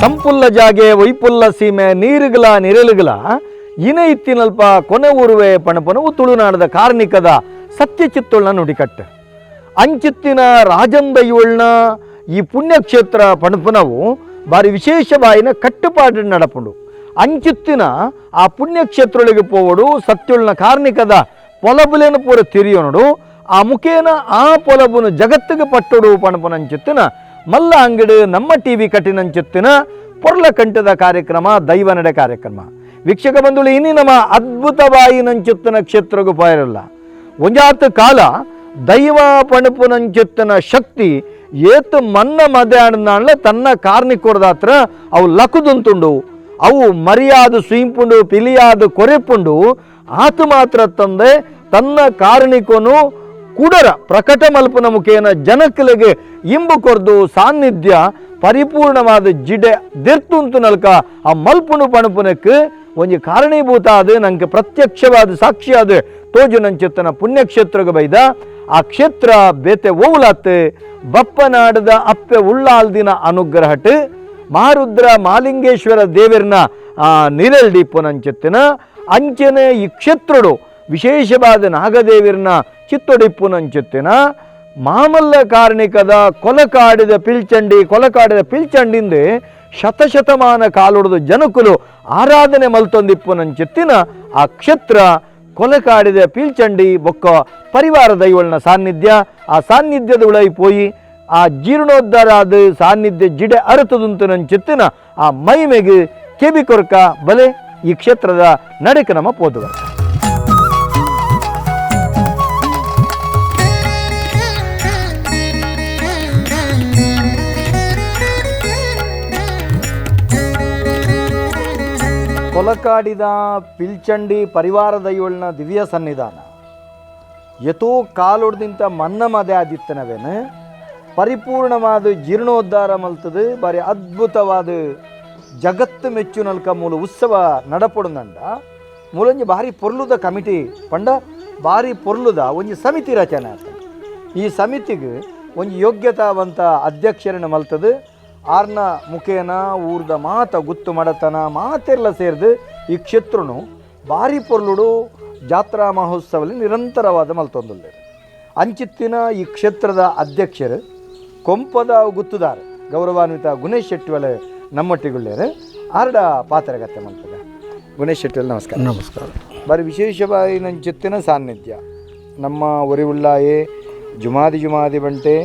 ಸಂಪುಲ್ಲ ಜಾಗೆ ವೈಪುಲ್ಲ ಸೀಮೆ ನೀರುಗಳ ನಿರಳುಗಳ ಇನ ಇತ್ತಿನಲ್ಪ ಕೊನೆ ಊರುವೆ ಪಣಪನವು ತುಳುನಾಡದ ಕಾರ್ಣಿಕದ ಸತ್ಯಚಿತ್ತೊಳ್ನ ನುಡಿಕಟ್ಟು ಅಂಚಿತ್ತಿನ ರಾಜಂದೈವಳ್ನ ಈ ಪುಣ್ಯಕ್ಷೇತ್ರ ಪಣಪನವು ಬಾರಿ ವಿಶೇಷವಾಯಿನ ಕಟ್ಟುಪಾಡು ನಡಪುಂಡು. ಅಂಚಿತ್ತಿನ ಆ ಪುಣ್ಯಕ್ಷೇತ್ರೊಳಗೆ ಪೋವಡು ಸತ್ಯೊಳ್ನ ಕಾರ್ಣಿಕದ ಪೊಲಬುಲೇನು ಪೂರ ತಿರಿಯೋನುಡು ಆ ಮುಖೇನ ಆ ಪೊಲಬುನು ಜಗತ್ತಿಗೆ ಪಟ್ಟೊಡು ಪಣಪನಂಚಿತ್ತಿನ ಮಲ್ಲ ಅಂಗಡಿ ನಮ್ಮ ಟಿವಿ ಕಟ್ಟಿನಂಚಿತ್ತಿನ ಪೊರ್ಲ ಕಂಠದ ಕಾರ್ಯಕ್ರಮ ದೈವ ನಡೆ ಕಾರ್ಯಕ್ರಮ. ವೀಕ್ಷಕ ಬಂಧುಗಳು, ಇನಿ ನಮ್ಮ ಅದ್ಭುತವಾಯಿನಂಚಿತ್ತಿನ ಕ್ಷೇತ್ರಗೂ ಪೋಯಿರಲ್ಲ. ಒಂಜಾತ ಕಾಲ ದೈವ ಪಣಪುನಂಚಿತ್ತಿನ ಶಕ್ತಿ ಏತು ಮನ್ನ ಮಧ್ಯಾಹ್ನ ತನ್ನ ಕಾರ್ಣಿಕೋರ್ದಾತ್ರ ಅವು ಲಕುದುಂತುಂಡು, ಅವು ಮರಿಯಾದ ಸುಯಿಂಪುಂಡು ಪಿಲಿಯಾದ ಕೊರೆಪುಂಡು. ಆತು ಮಾತ್ರ ತಂದೆ ತನ್ನ ಕಾರಣಿಕೋನು ಕುಡರ ಪ್ರಕಟ ಮಲ್ಪುನ ಮುಖೇನ ಜನಕ್ಕಲಿಗೆ ಇಂಬು ಕೊರ್ದು ಸಾನ್ನಿಧ್ಯ ಪರಿಪೂರ್ಣವಾದ ಜಿಡೆ ದೆರ್ತುಂತು ನಲ್ಕ ಆ ಮಲ್ಪುಣು ಪಣಪುನಕ್ಕೆ ಒಂಜಿ ಕಾರಣೀಭೂತ ಅದು ನಂಗೆ ಪ್ರತ್ಯಕ್ಷವಾದ ಸಾಕ್ಷಿಯಾದ ತೋಜು ನಂಚಿತ್ತನ ಪುಣ್ಯಕ್ಷೇತ್ರಗೆ ಬೈದ ಆ ಕ್ಷೇತ್ರ ಬೇತೆ ಓವುಲಾತ್ ಬಪ್ಪನಾಡದ ಅಪ್ಪೆ ಉಳ್ಳಾಲ್ದಿನ ಅನುಗ್ರಹಟ್ ಮಹಾರುದ್ರ ಮಾಲಿಂಗೇಶ್ವರ ದೇವರನ ನೀರೆಲ್ಡಿಪ್ಪು ನಂಚಿತ್ತಿನ ಅಂಚನೆ ಈ ಕ್ಷೇತ್ರಡು ವಿಶೇಷವಾದ ನಾಗದೇವಿರನ ಚಿತ್ತೊಡಿಪ್ಪು ನಂಚಿತ್ತಿನ ಮಾಮಲ್ಲ ಕಾರ್ಣಿಕದ ಕೊಲಕಾಡಿದ ಪಿಲ್ಚಂಡಿ, ಕೊಲಕಾಡಿದ ಪಿಲ್ಚಂಡಿಂದ ಶತಶತಮಾನ ಕಾಲುಡ್ದು ಜನಕುಲು ಆರಾಧನೆ ಮಲ್ತೊಂದಿಪ್ಪು ನಂಚಿತ್ತಿನ ಆ ಕ್ಷೇತ್ರ ಕೊಲಕಾಡಿದ ಪಿಲ್ಚಂಡಿ ಬೊಕ್ಕ ಪರಿವಾರ ದೈವಳ್ನ ಸಾನ್ನಿಧ್ಯ. ಆ ಸಾನ್ನಿಧ್ಯದ ಉಳೈ ಪೋಯಿ ಆ ಜೀರ್ಣೋದ್ಧಾರ ಆದ ಸಾನ್ನಿಧ್ಯ ಜಿಡೆ ಅರತದುಂತು ನಂಚಿತ್ತಿನ ಆ ಮೈಮೆಗೆ ಕೆಬಿ ಕೊರ್ಕ ಬಲೆ ಈ ಕ್ಷೇತ್ರದ ನಡಕ ನಮ್ಮ ಪೋದುವ. ಕೊಲಕಾಡಿದ ಪಿಲ್ಚಂಡಿ ಪರಿವಾರ ದೈವಳ್ನ ದಿವ್ಯ ಸನ್ನಿಧಾನ ಯಥೋ ಕಾಲೊಡ್ದಿಂತ ಮನ್ನ ಮದೆ ಆದಿತ್ತನವೇನು ಪರಿಪೂರ್ಣವಾದ ಜೀರ್ಣೋದ್ಧಾರ ಮಲ್ತದು ಬಾರಿ ಅದ್ಭುತವಾದ ಜಗತ್ತು ಮೆಚ್ಚು ನಲ್ಕ ಮೂಲ ಉತ್ಸವ ನಡಪೊಡುನಂಡ ಮೂಲೊಂಜಿ ಭಾರಿ ಪೊರ್ಲುದ ಕಮಿಟಿ ಪಂಡ ಭಾರಿ ಪೊರ್ಲುದ ಒಂಜಿ ಸಮಿತಿ ರಚನೆ ಆತ. ಈ ಸಮಿತಿಗೆ ಒಂಜಿ ಯೋಗ್ಯತಾವಂತ ಅಧ್ಯಕ್ಷರನ್ನ ಮಲ್ತದು ಆರ್ನ ಮುಖೇನ ಊರ್ದ ಮಾತ ಗುತ್ತು ಮಡತನ ಮಾತೆಲ್ಲ ಸೇರಿದು ಈ ಕ್ಷೇತ್ರನು ಭಾರಿ ಪೊರ್ಲುಡು ಜಾತ್ರಾ ಮಹೋತ್ಸವದಲ್ಲಿ ನಿರಂತರವಾದ ಮಲ್ತೊಂದುಲ್ಲೇರು. ಅಂಚಿತ್ತಿನ ಈ ಕ್ಷೇತ್ರದ ಅಧ್ಯಕ್ಷರು ಕೊಂಪದ ಗುತ್ತುದಾರ ಗೌರವಾನ್ವಿತ ಗುಣೇಶ್ ಶೆಟ್ಟಿವಲೆ ನಮ್ಮೊಟ್ಟಿಗುಳ್ಳೇರು ಆರ್ಡ ಪಾತ್ರಗತ್ತೆ ಮಲ್ಪದ. ಗುಣೇಶ್ ಶೆಟ್ಟಿವಲೆ ನಮಸ್ಕಾರ. ನಮಸ್ಕಾರ. ಬಾರಿ ವಿಶೇಷವಾಗಿ ನಂಚಿತ್ತಿನ ಸಾನ್ನಿಧ್ಯ ನಮ್ಮ ಒರಿ ಉಳ್ಳಾಯೆ ಜುಮಾದಿ ಜುಮಾದಿ ಬಂಟೆ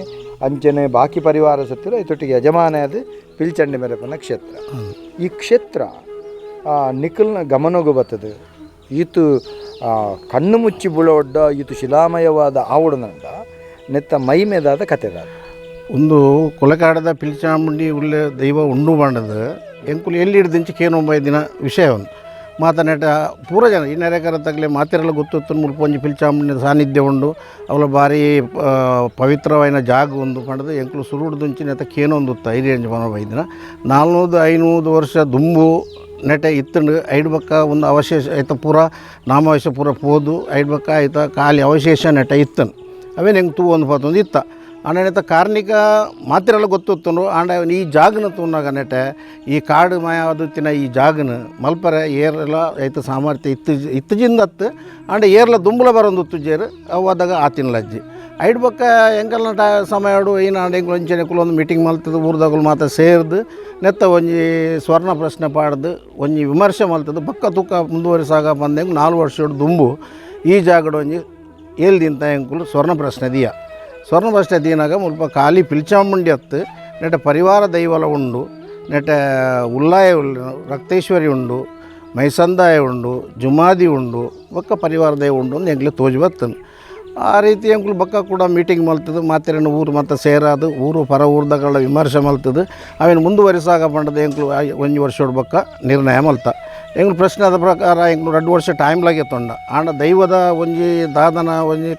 ಅಂಚನೆ ಬಾಕಿ ಪರಿವಾರ ಸತ್ತಿರ ಇದೊಟ್ಟಿಗೆ ಯಜಮಾನ ಅದು ಪಿಲ್ಚಂಡಿ ಮೇರಪ್ಪನ ಕ್ಷೇತ್ರ. ಈ ಕ್ಷೇತ್ರ ನಿಖಲ್ನ ಗಮನಗೂ ಬರ್ತದೆ. ಈತು ಕಣ್ಣು ಮುಚ್ಚಿ ಬುಳೊಡ್ಡ ಈತು ಶಿಲಾಮಯವಾದ ಆವಡನಂಡ ನೆತ್ತ ಮೈಮೇದಾದ ಕತೆದಾದ ಒಂದು ಕೊಲಕಾಡದ ಪಿಲ್ಚಾಮುಂಡಿ ಉಳ್ಳೆ ದೈವ ಉಂಡು ಮಾಡದ ಎಂಕುಲು ಎಲ್ಲಿ ಹಿಡ್ದಿಂಚಿ ಕೇನೊಂಬೈ ದಿನ ವಿಷಯ ಒಂದು ಮಾತನಾಟ ಪೂರ ಜನ ಈ ನೆರೆಕರ ತಗಲೆ ಮಾತಿರಲ್ಲ ಗೊತ್ತಿತ್ತು. ಮುಲ್ಪ ಒಂಜಿ ಪಿಲ್ಚಾಮುಂಡಿ ಸಾನ್ನಿಧ್ಯ ಉಂಡು ಅವಳ ಭಾರಿ ಪವಿತ್ರವಾಯಿನ ಜಾಗ ಒಂದು ಪಂಡದು ಎಂಕುಲು ಸುರುಡ್ದುಂಚಿ ನೆತ್ತ ಕೇನೊಂದುತ್ತ ಐದು ಮನ ದಿನ 400-500 ವರ್ಷ ದುಂಬು ನೆಟೆ ಇತ್ತಂಡು ಐಡು ಬಕ್ಕ ಒಂದು ಅವಶೇಷ ಐತ ಪೂರ ನಾಮಾವಶೇಷ ಪೂರ ಪೋದು ಐಡು ಬಕ್ಕ ಐತ ಖಾಲಿ ಅವಶೇಷ ನೆಟೆ ಇತ್ತನು ಅವೇನು ಹೆಂಗೆ ತೂ ಒಂದು ಪತ್ತೊಂದು ಇತ್ತ ಆಂಡ ಕಾರ್ಣಿಕ ಮಾತಿರಲ್ಲ ಗೊತ್ತಿತ್ತು. ಆಂಡ ಈ ಜಾಗನ ತೂನಾಗ ನೆಟೆ ಈ ಕಾಡು ಮಾಯಾವದುತ್ತಿನ ಈ ಜಾಗನ ಮಲ್ಪರೆ ಏರೆಲ್ಲ ಐತ ಸಾಮರ್ಥ್ಯ ಇತ್ತು ಇತ್ತಜಿಂದ ಅತ್ತು ಆಂಡ ಏರ್ಲ ದುಂಬುಲ ಬರೊಂದು ಉತ್ತುಜೇರು ಅವು ಅದಾಗ ಆತಿನ ಲಜ್ಜಿ ಐಡ್ ಬೊಕ್ಕ ಎಂಕಲ್ನ ಸಮಯಡು ಈನಾಂಡ ಎಂಕುಲು ಒಂಚೆನೆ ಒಂದು ಮೀಟಿಂಗ್ ಮಲ್ತದ ಊರ್ದಗುಲು ಮಾತ ಸೇರ್ದು ನೆತ್ತ ಒಂಜಿ ಸ್ವರ್ಣ ಪ್ರಶ್ನೆ ಪಾಡ್ದು ಒಂಜಿ ವಿಮರ್ಶೆ ಮಲ್ತದ ಬೊಕ್ಕ ತೂಕ ಮುಂದುವರಿಸಾಗ ಬಂದ 4 ವರ್ಷ ದುಂಬು ಈ ಜಾಗಡ್ ಒಂಜಿ ಏಲ್ದಿಂತ ಎಂಕುಲು ಸ್ವರ್ಣ ಪ್ರಶ್ನೆ ದಿಯ. ಸ್ವರ್ಣ ಪ್ರಶ್ನೆ ದೀನಾಗ ಮುಲ್ಪ ಖಾಲಿ ಪಿಲ್ಚಾಮುಂಡಿ ಅತ್ತು ನೆಟ ಪರಿವಾರ ದೈವಲ ಉಂಡು ನೆಟ ಉಲ್ಲಾಯ ಉಂಡು ರಕ್ತೇಶ್ವರಿ ಉಂಡು ಮೈಸಂದಾಯ ಉಂಡು ಜುಮಾದಿ ಉಂಡು ಬೊಕ್ಕ ಪರಿವಾರ ದೈವ ಉಂಡು ಅಂದ್ ಎಂಕ್ಲೆ ತೋಜಿ ಬತ್ತನು. ಆ ರೀತಿ ಎಂಕುಲು ಬೊಕ್ಕ ಕೂಡ ಮೀಟಿಂಗ್ ಮಲ್ತದು ಮಾತೆರೆನ ಊರು ಮತ್ತು ಸೇರಾದು ಊರು ಪರ ಊರ್ದಗಳ ವಿಮರ್ಶೆ ಮಲ್ತದು ಅವೇನು ಮುಂದುವರಿಸಾಗ ಪಂಡದ ಎಂಕುಲು ಒಂಜಿ ವರ್ಷೋಡು ಬೊಕ್ಕ ನಿರ್ಣಯ ಮಲ್ತ ಎಂಕುಲು ಪ್ರಶ್ನೆ ಆದ ಪ್ರಕಾರ ಎಂಕುಲು 2 ವರ್ಷ ಟೈಮ್ ಲಾಗೆ ತೊಂಡ ಆಂಡ ದೈವದ ಒಂಜಿ ದಾದನ ಒಂಜಿ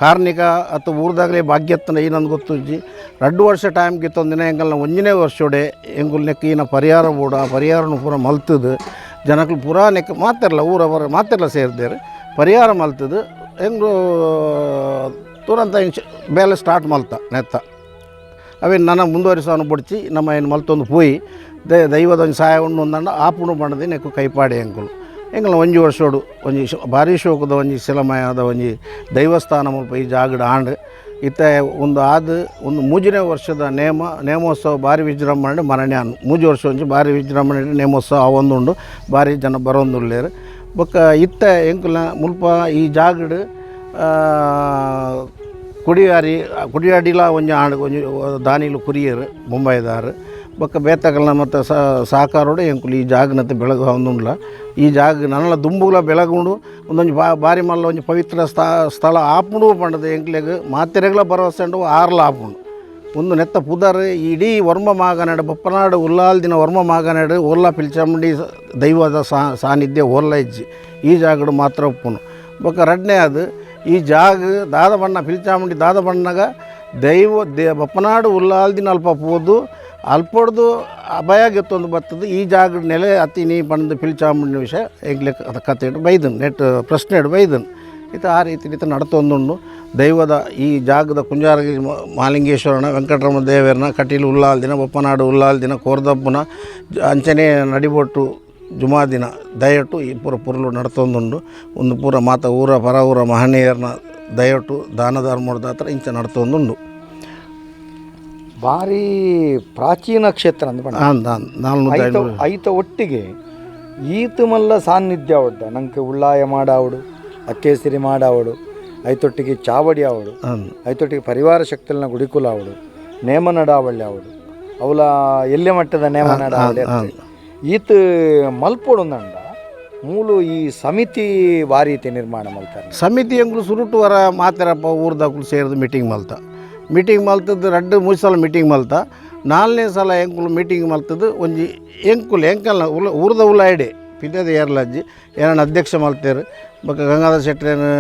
ಕಾರ್ಣಿಕ ಅತ್ತು ಊರ್ದಾಗಲೇ ಭಾಗ್ಯತ್ತನ ಏನಂದು ಗೊತ್ತುಜ್ಜಿ 2 ವರ್ಷ ಟೈಮ್ ಗಿತ್ತೊಂದಿನ ಎಂಕಲ್ನ ಒಂಜನೇ ವರ್ಷೋಡೆ ಎಂಕುಲು ನೆಕ್ ಈನ ಪರಿಹಾರ ಬೋಡು ಆ ಪರಿಹಾರನು ಪೂರ ಮಲ್ತದು ಜನಕ್ಲು ಪೂರಾ ನೆಕ್ ಮಾತೆರ್ಲ ಊರ ಹೊರ ಮಾತೆರ್ಲ ಸೇರ್ದೇರು ಪರಿಹಾರ ಮಲ್ತದು ಎಂಕುಲು ತುರಂತ ಇಂಚ ಬೇಲೆ ಸ್ಟಾರ್ಟ್ ಮಲ್ತ ನೆತ್ತ ಅವೇನು ನನ್ನ ಮುಂದುವರಿಸೋನು ಬುಡ್ಚಿ ನಮ್ಮ ಏನು ಮಲ್ತೊಂದು ಪೋಯಿ ದೈವದ ಒಂಜಿ ಸಹಾಯ ಉಂಡು ಒಂದಂಡ ಆಪುಣು ಪಂಡದು ನೆಕ್ಕು ಕೈಪಾಡಿ ಎಂಕುಲು ಎಂಕಲ್ನ ಒಂಜಿ ವರ್ಷೋಡು ಒಂಜಿ ಭಾರಿ ಶೋಕದ ಒಂಜಿ ಶಿಲಮಯದ ಒಂಜಿ ದೈವಸ್ಥಾನ ಮುಲ್ಪ ಈ ಜಾಗಡ್ ಆಂಡ್ ಇತ್ತೆ ಒಂದು ಆದ್ ಒಂದು ಮೂಜನೇ ವರ್ಷದ ನೇಮೋತ್ಸವ ಭಾರಿ ವಿಜೃಂಭಣೆ ಮರಣೆ ಮೂಜಿ ವರ್ಷ ಒಂಜಿ ಭಾರಿ ವಿಜೃಂಭಣೆ ನೇಮೋತ್ಸವ ಅವೊಂದುಂಡು ಭಾರಿ ಜನ ಬರೋಂದುಲ್ಲೇರು ಬೊಕ್ಕ ಇತ್ತೆ ಎಂಕುಲ್ನ ಮುಲ್ಪ ಈ ಜಾಗಡ್ ಕುಡಿಯಾರಿ ಕುಡಿಯಾಡಿಲ ಒಂಜಿ ಆಂಡ್ ಒಂಜಿ ದಾನಿಲು ಕುರಿಯರು ಮುಂಬೈದಾರು ಬೊಕ್ಕ ಬೇತಕಲ್ನ ಮತ್ತು ಸಹಕಾರೋಡು ಎಂಕುಲು ಈ ಜಾಗನತೆ ಬೆಳಗು ಈ ಜಾಗ ನನಲ ದುಂಬುಲ ಬೆಳಗುಂಡು ಒಂದೊಂಜಿ ಬಾರಿ ಮಲ್ಲ ಒಂಜಿ ಪವಿತ್ರ ಸ್ಥಳ ಆಪುಂಡು ಪಂಡದು ಎಂಕ್ಲೆಗ್ ಮಾತೆರೆಗ್ಲ ಭರವಸೆ ಉಂಡು ಆರ್ಲ ಆಪುಂಡು ಒಂದು ನೆತ್ತ ಪುದರ್ ಇಡೀ ವರ್ಮ ಮಾಗನಾಡು ಬಪ್ಪನಾಡು ಉಲ್ಲಾಲ್ ದಿನ ವರ್ಮ ಮಾಗನಾಡು ಓರ್ಲಾ ಪಿಲ್ಚಾಮುಂಡಿ ದೈವದ ಸಾನ್ನಿಧ್ಯ ಓರ್ಲ ಇಜ್ಜಿ ಈ ಜಾಗಡು ಮಾತ್ರ ಉಪ್ಪುನು ಬೊಕ್ಕ ರಡ್ನೇ ಅದು ಈ ಜಾಗ ದಾದ ಬಣ್ಣ ಪಿಲ್ಚಾಮುಂಡಿ ದಾದ ಬಣ್ಣಗ ದೈವ ಬಪ್ಪನಾಡು ಉಲ್ಲಾಲ್ ದಿನ ಅಲ್ಪ ಪೋದು ಅಲ್ಪೊಡ್ದು ಅಭಯ ಗೆತ್ತೊಂದು ಬರ್ತದೆ ಈ ಜಾಗ ನೆಲೆ ಅತಿ ನೀ ಬಂದು ಪಿಲ್ಚಾಮುಂಡಿ ವಿಷಯ ಎಂಕ್ಲೆ ಕತೆ ಇಟ್ಟು ಬೈದನ್ ನೆಟ್ ಪ್ರಶ್ನೆ ಇಟ್ಟು ಬೈದನ್ ಇತ್ತು ಆ ರೀತಿ ರೀತಿ ನಡತೊಂದುಂಡು ದೈವದ ಈ ಜಾಗದ ಕುಂಜಾರಗಿರಿ ಮಹಾಲಿಂಗೇಶ್ವರನ ವೆಂಕಟರಮಣ ದೇವರನ ಕಟೀಲು ಉಲ್ಲಾಲ್ ದಿನ ಬಪ್ಪನಾಡು ಉಲ್ಲಾಲ್ ದಿನ ಕೋರ್ದಪ್ಪನ ಅಂಚನೆ ನಡಿಬೊಟ್ಟು ಜುಮಾ ದಿನ ದಯಟು ಈ ಪೂರ ಪುರ್ಲು ನಡತೊಂದುಂಡು ಒಂದು ಪೂರ ಮಾತ ಊರ ಪರ ಊರ ಮಹನೀಯರನ ದಯಟು ದಾನ ಧರ್ಮದ ಹತ್ರ ಇಂಚ ನಡತೊಂದುಂಡು. ಭಾರಿ ಪ್ರಾಚೀನ ಕ್ಷೇತ್ರ ಅಂದ್ ಪಂಡ. 400 ಐತ ಒಟ್ಟಿಗೆ ಈತ ಮಲ್ಲ ಸಾನ್ನಿಧ್ಯ ಒಡ್ಡ ನಂಗೆ ಉಳ್ಳಾಯ ಮಾಡಾವಡು ಅಕ್ಕೇಸರಿ ಮಾಡಾವಡು ಐತೊಟ್ಟಿಗೆ ಚಾವಡಿ ಆವಡು ಐತೊಟ್ಟಿಗೆ ಪರಿವಾರ ಶಕ್ತಿನ ಗುಡಿಕುಲ ಆವಡು ನೇಮ ನಡಾವಳ್ಳಿ ಆವಡು ಅವಲ ಎಲ್ಲೆ ಮಟ್ಟದ ನೇಮ ನಡಾವಳಿ ಈತ ಮಲ್ಪೊಡುಂದಂಡ ಮೂಲು ಈ ಸಮಿತಿ ವಾರೀತಿ ನಿರ್ಮಾಣ ಮಲ್ತಾರೆ. ಸಮಿತಿ ಎಂಗ್ಲು ಸುರುಟು ವರ ಮಾತಾರಪ್ಪ ಊರ್ದಾಕುಲು ಸೇರಿದು ಮೀಟಿಂಗ್ ಮಲ್ತ ಮೀಟಿಂಗ್ ಮಲ್ತದ್ದು ರಡ್ಡು ಮೂರು ಸಲ ಮೀಟಿಂಗ್ ಮಲ್ತ ನಾಲ್ನೇ ಸಲ ಎಂಕುಲು ಮೀಟಿಂಗ್ ಮಲ್ತದ್ದು ಒಂಜಿ ಎಂಕುಲು ಎಂಕಲ್ನ ಉಲ್ಲ ಊರ್ದ ಉಲ್ಲ ಐಡಿ ಪಿದ್ದದ ಏರ್ಲಜ್ಜಿ ಏನನ್ನ ಅಧ್ಯಕ್ಷ ಮಲ್ತೇರು ಬೊಕ್ಕ ಗಂಗಾಧರ ಶೆಟ್ರೇನು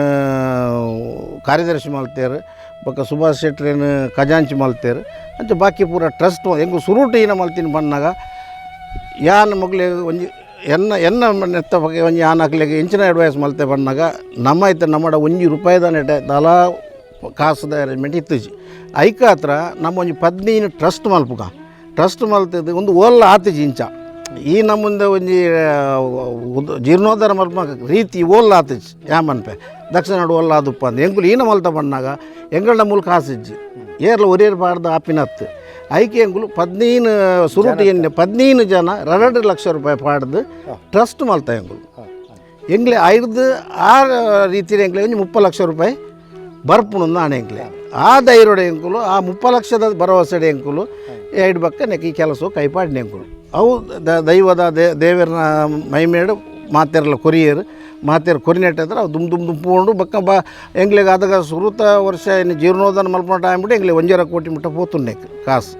ಕಾರ್ಯದರ್ಶಿ ಮಲ್ತೇರು ಬೊಕ್ಕ ಸುಭಾಷ್ ಶೆಟ್ರೇನು ಖಜಾಂಚಿ ಮಲ್ತೇರು ಅಂಚ ಬಾಕಿ ಪೂರ ಟ್ರಸ್ಟ್ ಎಂಕು ಸುರುಟು ಏನ ಮಲ್ತೀನಿ ಬಣ್ಣಾಗ ಯಾನ್ ಮೊಗ್ಲೆ ಒಂಜಿ ಎನ್ನ ಎನ್ನ ನೆತ್ತ ಬಗ್ಗೆ ಒಂಜಿ ಯಾನ್ ಹಾಕ್ಲಿಕ್ಕೆ ಇಂಚಿನ ಅಡ್ವೈಸ್ ಮಲ್ತೆ ಬಣ್ಣಾಗ ನಮ್ಮ ಇತ್ತ ನಮ್ಮಡ ಒಂಜಿ ರೂಪಾಯಿದ ನೆಟೆ ದಲಾ ಕಾಸುದ ಅರೇಂಜ್ಮೆಂಟ್ ಇತ್ತುಜಿ ಐಕ ಹತ್ರ ನಮ್ಮ ಒಂಜಿ 15 ಟ್ರಸ್ಟ್ ಮಲ್ಪುಗ ಟ್ರಸ್ಟ್ ಮಲ್ತದ್ದು ಒಂದು ಓಲ್ಲ ಆತಿಜಿ ಇಂಚ ಈ ನಮ್ಮುಂದೆ ಒಂಜಿ ಜೀರ್ಣೋದ್ಧಾರ ಮಲ್ಪ ರೀತಿ ಓಲ್ಲ ಆತಿಜಿ ಯಾಮನ್ಪೆ ದಕ್ಷಿಣ ನಾಡು ಓಲ್ಲ ಆದುಪ್ಪ ಅಂದ್ ಎಂಕುಲು ಈನ ಮಲ್ತ ಬಣ್ಣಾಗ ಎಂಗಳನ್ನ ಮೂಲಕ ಆಸಿಜ್ಜಿ ಏರ್ಲ ಒರಿಯರ್ ಪಾಡ್ದ ಆಪಿನತ್ತು ಐಕೆ ಎಂಕುಲು 15 ಸುರುಟಿ ಎಣ್ಣೆ 15 ಜನ 2 ಲಕ್ಷ ರೂಪಾಯಿ ಪಾಡ್ದು ಟ್ರಸ್ಟ್ ಮಲ್ತ ಎಂಕುಲು ಎಂಗ್ಲೆ ಐದು ಆ ರೀತಿ ಎಂಕ್ಲೆ ಒಂಜಿ 30 ಲಕ್ಷ ರೂಪಾಯಿ ಬರ್ಪುಣು ನಾಣೆ ಎಂಕ್ಲೆ ಆ ಧೈರ್ಯಡೆ ಎಂಕುಲು ಆ 30 ಲಕ್ಷದ ಭರವಸೆಡೆ ಎಂಕುಲು ಎರಡು ಬಕ್ಕ ನೆಕ್ ಈ ಕೆಲಸ ಕೈಪಾಡಿನ ಎಂಕುಲು ಅವು ದೈವದ ದೇವರನ ಮೈಮೇಡು ಮಾತೆರ್ಲ ಕೊರಿಯರು ಮಾತೆರ್ ಕೊರಿನೆಟ್ಟಿದ್ರೆ ಅವು ದುಮ್ ದುಮ್ ದುಂಪುಂಡು ಬಕ್ಕ ಬಾ ಎಂಗ್ಲೆಗ್ ಆದಾಗ ಸುರುತ ವರ್ಷ ಇನ್ನು ಜೀರ್ಣೋದ್ಧಾರ ಮಲ್ಪನ ಟೈಮ್ ಬಿಟ್ಟು ಎಂಗ್ಲೆ 1.5 ಕೋಟಿ ಮುಟ್ಟ ಪೋತುಂಡೆ ಕಾಸು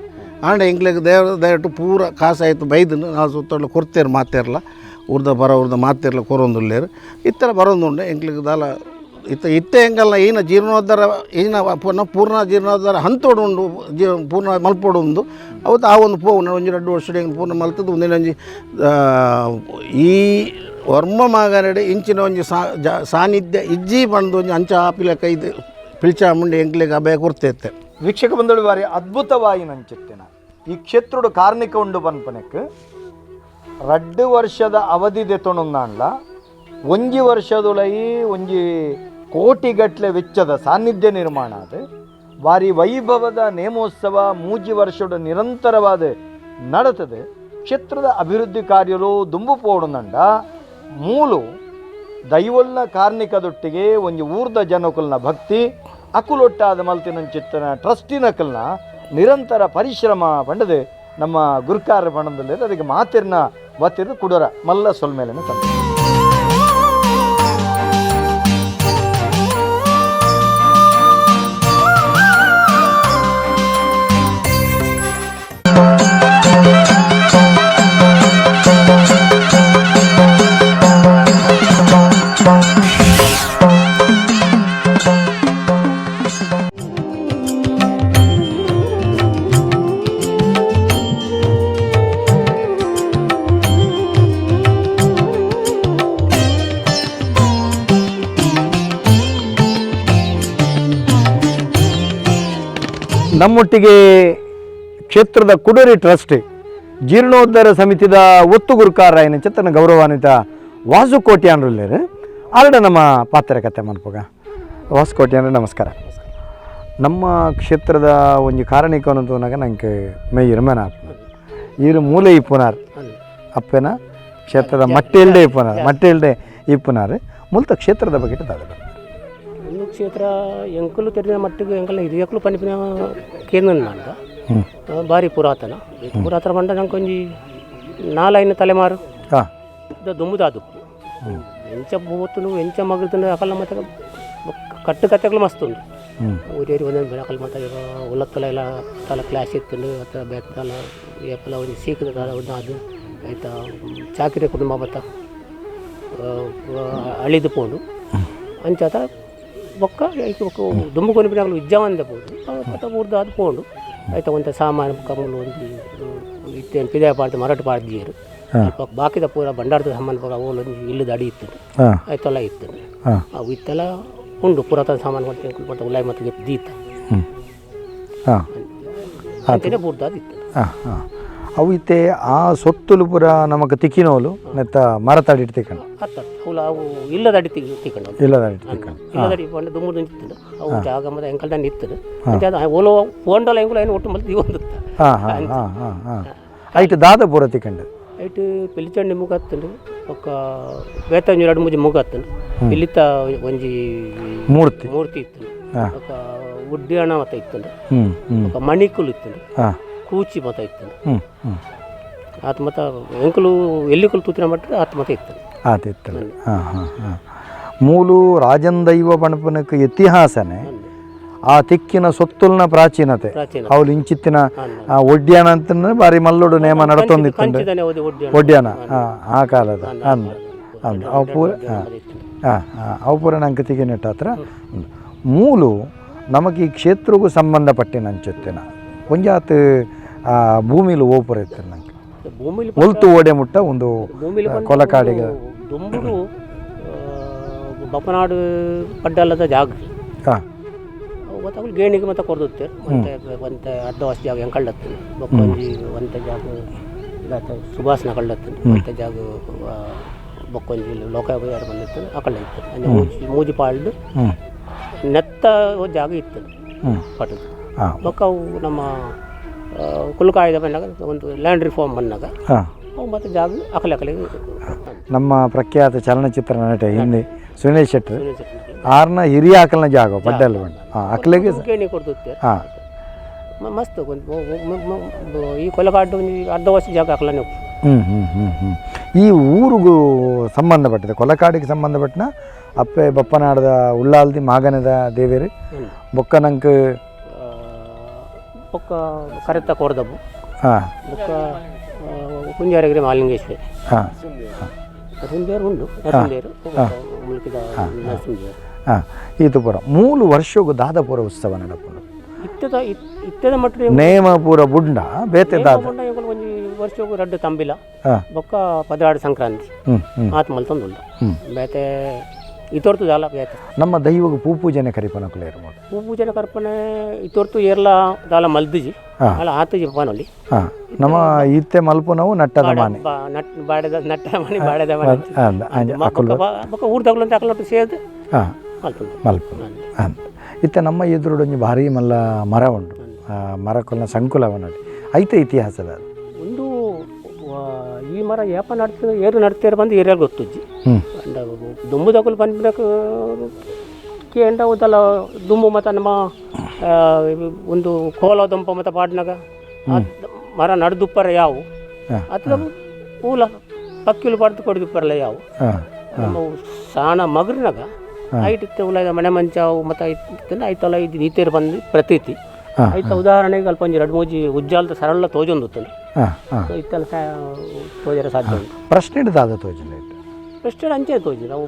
ಆಂಡ ಎಂಗ್ಲೆಗ್ ದೇವ್ರ ದಯಟ್ಟು ಪೂರ ಕಾಸು ಆಯಿತು ಬೈದನು ನಾವು ಸುತ್ತಲ ಕೊಡ್ತೇರು ಮಾತೆರ್ಲ ಊರ್ದ ಬರ ಊರ್ದ ಮಾತೆರ್ಲ ಕೊರೊಂದುಲ್ಲೇರು ಇತ್ತರ ಬರೋದುಂಡೆ ಎಂಗ್ಲೆಗ್ ದಾಲ ಇತ್ತ ಇತ್ತ ಎಂಗಲ್ಲ ಈನ ಜೀರ್ಣೋದ್ಧಾರ ಈನ ಪೂರ್ಣ ಜೀರ್ಣೋದ್ಧಾರ ಹಂತೋಡು ಉಂಡು ಪೂರ್ಣ ಮಲ್ಪೋಡು ಉಂಡು ಅವತ್ತು ಆ ಒಂದು ಪೋವು ಒಂಜಿ 2 ವರ್ಷ ಹೆಂಗೆ ಪೂರ್ಣ ಮಲ್ತದ್ದು ಒಂದಿನ ಒಂಜಿ ಈ ವರ್ಮ ಮಾಗನಡೆ ಇಂಚಿನ ಒಂಜಿ ಸಾನ್ನಿಧ್ಯ ಇಜ್ಜಿ ಬಂದು ಒಂಜಿ ಅಂಚ ಆಪಿಲಕ್ಕ ಇದು ಪಿಲ್ಚಾಮುಂಡಿ ಎಂಕ್ಲೆಗ್ ಅಭಯ ಕೊಡ್ತೈತೆ. ವೀಕ್ಷಕ ಬಂದಳು ಬಾರಿ ಅದ್ಭುತವಾಗಿ ನಂಚಿತ್ತಿನ ಈ ಕ್ಷೇತ್ರೋಡು ಕಾರ್ಣಿಕ ಉಂಡು ಪನ್ಪನಕ್ಕೆ 2 ವರ್ಷದ ಅವಧಿ ದೆತೊಣುಂದಾಂಡ್ಲ ಒಂಜಿ ವರ್ಷದೊಳೈ ಒಂಜಿ ಕೋಟಿಗಟ್ಟಲೆ ವೆಚ್ಚದ ಸಾನ್ನಿಧ್ಯ ನಿರ್ಮಾಣ ಅದು ಭಾರಿ ವೈಭವದ ನೇಮೋತ್ಸವ 3 ವರ್ಷದ ನಿರಂತರವಾದ ನಡತದೆ. ಕ್ಷೇತ್ರದ ಅಭಿವೃದ್ಧಿ ಕಾರ್ಯಲು ದುಂಬು ಪೋಡುಂದಂಡ ಮೂಲು ದೈವಲ್ನ ಕಾರ್ಣಿಕದೊಟ್ಟಿಗೆ ಒಂಜಿ ಊರ್ದ ಜನಕುಲ್ನ ಭಕ್ತಿ ಅಕುಲೊಟ್ಟಾದ ಮಲ್ತಿನಂಚಿತ್ತನ ಟ್ರಸ್ಟಿನಕಲ್ನ ನಿರಂತರ ಪರಿಶ್ರಮ ಪಂಡದು ನಮ್ಮ ಗುರುಕಾರ ಪಣದಲ್ಲಿ ಅದಕ್ಕೆ ಮಾತಿರ್ನ ಬತ್ತಿರ್ನ ಕುಡೋರ ಮಲ್ಲ ಸೊಲ್ಮೇಲೆನ ತಂದೆ. ನಮ್ಮೊಟ್ಟಿಗೆ ಕ್ಷೇತ್ರದ ಕುಡೂರಿ ಟ್ರಸ್ಟ್ ಜೀರ್ಣೋದ್ಧಾರ ಸಮಿತಿದ ಒತ್ತು ಗುರುಕಾರ ಚಿತ್ತನ ಗೌರವಾನ್ವಿತ ವಾಸು ಕೋಟ್ಯಾನ್ರುಲ್ಲೇರು ಆರಡ ನಮ್ಮ ಪಾತ್ರ ಕತೆ ಮನ್ಪುಗ. ವಾಸು ಕೋಟ್ಯಾನ್ರೆ ನಮಸ್ಕಾರ. ನಮ್ಮ ಕ್ಷೇತ್ರದ ಒಂಜಿ ಕಾರಣಿಕ ಅನ್ನೋದು ನಂಗೆ ಮೇಯ್ಯಿರ್ಮೇನ ಈರು ಮೂಲೆ ಇಪ್ಪುನಾರ್ ಅಪ್ಪೆನ ಕ್ಷೇತ್ರದ ಮಟ್ಟೆಲ್ಡೆ ಇಪ್ಪುನಾರ್ ಮಟ್ಟೆಲ್ಡೆ ಇಪ್ಪುನಾರ್ ಮುಲ್ತ ಕ್ಷೇತ್ರದ ಬಗ್ಗೆ ದಾದ. ಒಂದು ಕ್ಷೇತ್ರ ಎಂಕಲು ತೆರಿನ ಮಟ್ಟಿಗೆ ಎಂಕಲ್ನ ಹಿರಿಯಕಲು ಪನಿಪಿನ ಕೇಂದ್ರ ಭಾರಿ ಪುರಾತನ ಪುರಾತನ ಪಂಡ ನಂಕೊಂಜಿ ನಾಲೈನ ತಲೆಮಾರು ದುಮ್ಮುದಾದುಪ್ಪು ಎಂಚ ಪೋತುನು ಎಂಚ ಮಗಲ್ತುನು ಅಕಲ ಮತ್ತೆ ಕಟ್ಟು ಕತೆಗಳು ಮಸ್ತ್ ಉಂಡು. ಊರೇರಿ ಒಂದೊಂದು ಅಕಲ್ ಮತ್ತೆ ಉಲ್ಲತ್ತಲ ಎಲ್ಲ ತಲ ಕ್ಲಾಸ್ ಇತ್ತು ಅಥವಾ ಬೇತಲ ಏಪಲ ಒಂಜಿ ಸೀಕದ ತಲ ಒಂದು ಅದು ಆಯ್ತಾ ಚಾಕಿರಿ ಕುಟುಂಬ ಮತ್ತ ಅಳಿದು ಪೋಂಡು ಅಂಚಾತ ಬೊಕ್ಕ ಐಕ್ ಬೊಕ್ಕ ದುಂಬು ಕೊನಿಪಿನಕುಲು ವಿದ್ಯಾವಂತ ಪೋದು ಮತ್ತ ಊರ್ದು ಅದು ಪೋಂಡು ಆಯ್ತಾ ಒಂತೆ ಸಾಮಾನು ಕಮ್ಮುಲು ಒಂಜಿ ಇತ್ತೆ ಪಿದಾಯ ಪಾಡ್ದು ಮರಟು ಪಾಡ್ದಿಯೆರ್ ಬಾಕಿದ ಪೂರ ಭಂಡಾರದ ಸಾಮಾನು ಪೂರ ಅವುಲು ಒಂಜಿ ಇಲ್ಲದ ಅಡಿ ಇತ್ತು ಆಯ್ತಲ್ಲ ಇತ್ತು ಅವು ಇತ್ತೆಲ್ಲ ಉಂಡು ಪುರಾತನ ಸಾಮಾನು ಮತ್ತೆ ಉಲಾಯಿ ಮತ್ತೆ ದೀತ ಅಂಚನೆ ಪೂರ್ದಾದ ಇತ್ತು. ಅವು ಇತ್ತೆ ಆ ಸೊತ್ತುಲು ಪೂರ ನಮಕ್ ತಿಕ್ಕಿನೋಲು ನೆತ್ತ ಮರತಡಿ ತಿಕ್ಕಣ ಅತ್ತ ಅವುಲ ಅವು ಇಲ್ಲದ ಅಡಿ ತಿಕ್ಕಂಡು ಇಲ್ಲದ ಅಡಿ ತಿಕ್ಕಣ ಇಲ್ಲದಡಿ ಪಂಡ ದುಮ್ಮುದು ಇತ್ತು ಅವು ಜಾಗ ಮತ್ತೆ ಎಂಕಲ್ದಾನ ಇತ್ತು ಅಂಚ ಅದು ಓಲೋ ಪೋಂಡಲ ಎಂಕುಲು ಐನು ಒಟ್ಟು ಮಲ್ತ್ ದೀವೊಂದಿತ್ತ. ಹಾಂ ಹಾಂ ಹಾಂ ಹಾಂ ಹಾಂ ಐಟ್ ದಾದ ಪೂರ ತಿಕ್ಕಂಡು ಐಟ್ ಪಿಲಿಚಂಡಿ ಮುಗ ಹತ್ತುಂಡು ಬೊಕ್ಕ ಬೇತಂಜಿ ಎರಡು ಮೂಜಿ ಮುಗ ಹತ್ತುಂಡು ಪಿಲಿತ ಒಂಜಿ ಮೂರ್ತಿ ಮೂರ್ತಿ ಇತ್ತು ಬೊಕ್ಕ ಉಡ್ಯಾಣ ಮತ ಇತ್ತು ಹ್ಞೂ ಹ್ಞೂ ಬೊಕ್ಕ ಮಣಿಕುಲು ಇತ್ತು ಕೂಚಿ ಮತ ಇತ್ತು ಹ್ಞೂ ಹ್ಞೂ ಆತ ಮತ ಎಂಕುಲು ಎಲ್ಲಿಕುಲು ತೂತಿನ ಮಟ್ಟ ಆತ ಮತ ಇತ್ತು. ಆತ ಇತ್ತಲ್ಲ. ಹಾಂ ಹಾಂ ಹಾಂ ಮೂಲು ರಾಜನ್ ದೈವ ಪಣಪನಕ್ಕೆ ಇತಿಹಾಸನೇ ಆ ತಿಕ್ಕಿನ ಸೊತ್ತುಲ್ನ ಪ್ರಾಚೀನತೆ ಪ್ರಾಚೀನ ಅವಳು ಇಂಚಿತ್ತಿನ ಒಡ್ಯಾಣ ಅಂತಂದ್ರೆ ಬಾರಿ ಮಲ್ಲೋಡು ನೇಮ ನಡತೊಂದಿತ್ತು ಕಂಚಿದನೆ ಒಡ್ಯಾಣ ಒಡ್ಯಾಣ ಆ ಕಾಲದ ಅಂದ್ ಅಂದ್ ಅವು ಪೂರ ಹಾಂ ಹಾಂ ಹಾಂ ಅವು ಪೂರ ನಂಗೆ ತಿಗಿನೆಟ್ಟ ಹತ್ರ ಮೂಲು ನಮಗೆ ಈ ಕ್ಷೇತ್ರಗೂ ಸಂಬಂಧಪಟ್ಟಿನ ಅಂಚುತ್ತಿನ ಒಂಜಾತ್ ಭೂಮಿಲು ಓಪುರ ಇತ್ತು ನಂಗೆ ಭೂಮಿಲಿ ಒಲ್ತು ಓಡೆ ಮುಟ್ಟ ಒಂದು ಭೂಮಿಲಿ ಕೊಲಕಾಡಿಗೆ ದುಂಬುಡು ಬಪ್ಪನಾಡು ಪಡ್ಡಲ್ಲದ ಜಾಗ ಹಾಂ ಗೊತ್ತಾಗಲು ಗೇಣಿಗೆ ಮತ್ತೆ ಕೊರ್ದುತ್ತೆ ಒಂತೆ ಒಂತೆ ಅರ್ಧ ವರ್ಷ ಜಾಗ ಹೆಂಗೆ ಕಳ್ಳತ್ತು ಬೊಕ್ಕ ಒಂಜಿ ಒಂತೆ ಜಾಗ ಇದಾತ ಸುಭಾಸ್ನ ಕಳ್ಳತ್ತು ಒಂತೆ ಜಾಗ ಬೊಕ್ಕೊಂಜಿ ಲೋಕ ಯಾರು ಬಂದಿತ್ತು ಆ ಕಳ್ಳ ಇತ್ತು ಅಂದ್ರೆ ಮೂಜಿ ಮೂಜಿ ಪಾಲ್ಡು ನೆತ್ತ ಜಾಗ ಇತ್ತು ಪಟ್ಟದ ಹಾಂ ಬೊಕ್ಕ ಅವು ನಮ್ಮ ಕುಲಕಾಯ್ದ ಬಂದಾಗ ಒಂದು ಲ್ಯಾಂಡ್ ರಿಫಾರ್ಮ್ ಬಂದಾಗ ಅವು ಮತ್ತೆ ಜಾಗ ಅಕಲೆ ಅಕಲೆ. ನಮ್ಮ ಪ್ರಖ್ಯಾತ ಚಲನಚಿತ್ರ ನಟ ಹಿಂದೆ ಸುನೀಲ್ ಶೆಟ್ಟರ್ ಆರ್ನ ಹಿರಿಯ ಆಕಲ್ನ ಜಾಗ ಪಡ್ಡಲ್ ಬಂಡ ಹಾಂ ಅಕ್ಲೆಗೆ ಗೇಣಿ ಕೊಡ್ದುತ್ತೆ ಹಾಂ ಮಸ್ತ್ ಈ ಕೊಲಕಾಡು ಒಂಜಿ ಅರ್ಧ ವರ್ಷ ಜಾಗ ಅಕಲನೆ. ಹ್ಞೂ ಹ್ಞೂ ಹ್ಞೂ ಹ್ಞೂ ಈ ಊರಿಗೂ ಸಂಬಂಧಪಟ್ಟಿದೆ ಕೊಲಕಾಡಿಗೆ ಸಂಬಂಧಪಟ್ಟಿನ ಅಪ್ಪೆ ಬಪ್ಪನಾಡದ ಉಳ್ಳಾಲ್ದಿ ಮಾಗನದ ದೇವೇರು ಬೊಕ್ಕನಂಕ್ ಬೊಕ್ಕ ಕರೆತ ಕೊರ್ದಬ್ಬು ಹಾಂ ಬೊಕ್ಕ ಕುಂಜಾರಗಿರಿ ಮಾಲಿಂಗೇಶ್ವರಿ ಹಾಂ ನರಸಿಂಹದೇವರು ಉಂಡು ನರಸಿಂಹದೇವರು ಮುಲ್ಕಿದ ನರಸಿಂಹದೇವರು. ಹಾಂ ಈತು ಪೂರ ಮೂಲು ವರ್ಷಗೂ ದಾದಪುರ ಉತ್ಸವ ನಡಪುಂಡು. ಇತ್ತದ ಇತ್ತದ ಮಟ್ಟ ನೇಮ ಪೂರ ಬುಂಡ ಬೇತೆ ದಾದ ಒಂಜಿ ವರ್ಷಗೂ ರಡ್ಡು ತಂಬಿಲ ಹಾಂ ಬೊಕ್ಕ ಪದ್ರಾಡು ಸಂಕ್ರಾಂತಿ ಹ್ಞೂ ಹ್ಞೂ ಆತ್ ಮಲ್ತೊಂದುಂಡು ಬೇತೆ ಇತೊರ್ತು ದಾಲ ಬೇತೆ. ನಮ್ಮ ದೈವಗ ಪೂ ಪೂಜೆನೆ ಕರಿಪನಕುಲು ಇರ್ಬೋದು. ಪೂ ಪೂಜೆನ ಕರ್ಪಣೆ ಇತೊರ್ತು ಏರ್ಲ ದಾಲ ಮಲ್ದಿಜಿ ಅಲ್ಲ ಆತುಜಿ ಪನೊಲಿ. ಹಾಂ ನಮ್ಮ ಇತ್ತೆ ಮಲ್ಪುನವು ನಟ್ಟದ ಮಾನೆ ನಟ್ ಬಾಡೆದ ನಟ್ಟ ಮನೆ ಬಾಡೆದ ಮನೆ ಅಕುಲು ಬೊಕ್ಕ ಊರ್ದಗ್ಲು ಅಂತ ಅಕಲೊಟ್ಟು ಸೇರ್ದು ಹಾಂ ಮಲ್ತುಂಡು ಮಲ್ಪುನ ಅಂದ್ ಇತ್ತೆ ನಮ್ಮ ಎದುರುಡೊಂಜಿ ಭಾರಿ ಮಲ್ಲ ಮರ ಉಂಡು ಮರಕೊಲ್ನ ಸಂಕುಲವನಲ್ಲಿ ಐತೆ ಇತಿಹಾಸದ ಅದು. ಒಂದು ಈ ಮರ ಏಪ ನಡ್ತ ಏರು ನಡ್ತೇರು ಬಂದು ಏರಿಯಾಗ ಗೊತ್ತುಜ್ಜಿ ಅಂಡ ದುಂಬುದಕುಲು ಪನ್ಪಿನಕ್ ಕೇಂಡ ಉದಲ ದುಂಬು ಮತ್ತು ನಮ್ಮ ಒಂದು ಕೋಲ ದುಂಪ ಮತ್ತು ಪಾಡ್ನಾಗ ಮರ ನಡ್ದುಪ್ಪರ ಯಾವು ಅಥವಾ ಪೂಲ ಪಕ್ಕಿಲು ಪಡ್ದು ಕೊಡ್ದುಪ್ಪರಲ್ಲ ಯಾವು ನಮ್ಮ ಸಾಣ ಮಗ್ರಿನಾಗ ಐಟ್ ಉಲ ಮನೆ ಮಂಚಾವು ಮತ್ತು ಐಟ್ ಐತಲ್ಲ ಇದು ನೀತೇರು ಬಂದು ಪ್ರತೀತಿ ಐತ ಉದಾಹರಣೆಗೆ ಅಲ್ಪ ಒಂಜಿ ಎರಡು ಮೂಜಿ ಉಜ್ಜಾಲ್ದ ಸರಳ ತೋಜೊಂದು ಇತ್ತೆಲ್ಲ ತೋಜರ ಸಾಧ್ಯ ಉಂಟು. ಪ್ರಶ್ನೆ ದಾದ ತೋಜಿಲ್ಲ ಪ್ರಶ್ನೆ ಅಂಚೆ ತೋಜಿ ನಾವು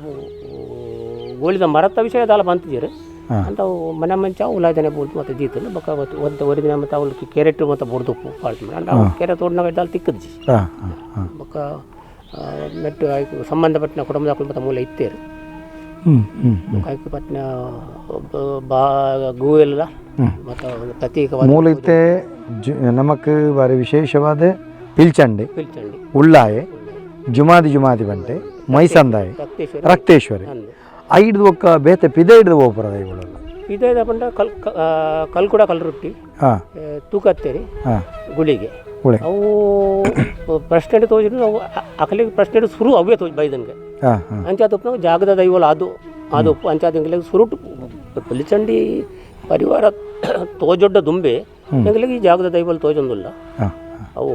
ಗೋಳಿದ ಮರತ್ತ ವಿಷಯದಾಲ ಬಂತಿದ್ದೀರಿ ಅಂತ ಮನೆ ಮಂಚ ಉಲಾದನೆ ಬೋಲ್ತು ಮತ್ತು ದೀತಲು ಬೊಕ್ಕ ಒಂದು ಒರಿದಿನ ಮತ್ತು ಅವ್ಲು ಕೆರೆಟ್ ಮತ್ತು ಬೊಡ್ದುಪ್ಪು ಪಾಳ್ತು ಅಂಡ ಅವು ಕೆರೆ ತೋಡ್ನಾಗ ಇದ್ದಲ್ಲಿ ತಿಕ್ಕದ್ಜಿ ಬೊಕ್ಕ ನೆಟ್ಟು ಆಯ್ತು ಸಂಬಂಧಪಟ್ಟಿನ ಕುಟುಂಬದ ಮತ್ತು ಮೂಲ ಇತ್ತೇರು ಆಯ್ಕೆ ಪಟ್ಟಿನ ಬಾ ಗೂವೆಲ್ಲ ಮತ್ತು ಒಂದು ಪ್ರತ್ಯೇಕವಾದ ಮೂಲತೆ ನಮಕ್ ಬಾರಿ ವಿಶೇಷವಾದ Pilchandi, Pilchandi, ಉಳ್ಳಾಯೆ, ಜುಮಾದಿ ಜುಮಾದಿ ಬಂಟೆ, ಮೈಸಂದಾಯಿ, ರಕ್ತೇಶ್ವರಿ ಐದು ಒಕ್ಕ ಬೇತೆ ಪಿದೆ ಹಿಡ್ದು ಹೋಗ್ಬರ ದೈವಗಳೆಲ್ಲ. ಪಿದೆ ಪಂಡ ಕಲ್ ಕಲ್ಕುಡ ಕಲ್ರೊಟ್ಟಿ, ತೂಕತ್ತೇರಿ, ಗುಳಿಗೆ ಅವು ಪ್ರಶ್ನೆ ತೋಜಿದ್ರು. ಅವು ಅಕಲಿಗೆ ಪ್ರಶ್ನೆ ಶುರು ಅವೇ ತೋಜಿ ಬೈದನ್ಗೆ ಅಂಚಾದ ಜಾಗದ ದೈವಲ ಅದು ಅದು ಅಂಚಾದ ಸುರುಟು ಪಿಲ್ಚಂಡಿ ಪರಿವಾರ ತೋಜೊಡ್ಡ ದುಂಬೆ ಎಂಗ್ಲಿಗೆ ಈ ಜಾಗದ ದೈವಲ್ ತೋಜೊಂದುಲ್ಲ. ಅವು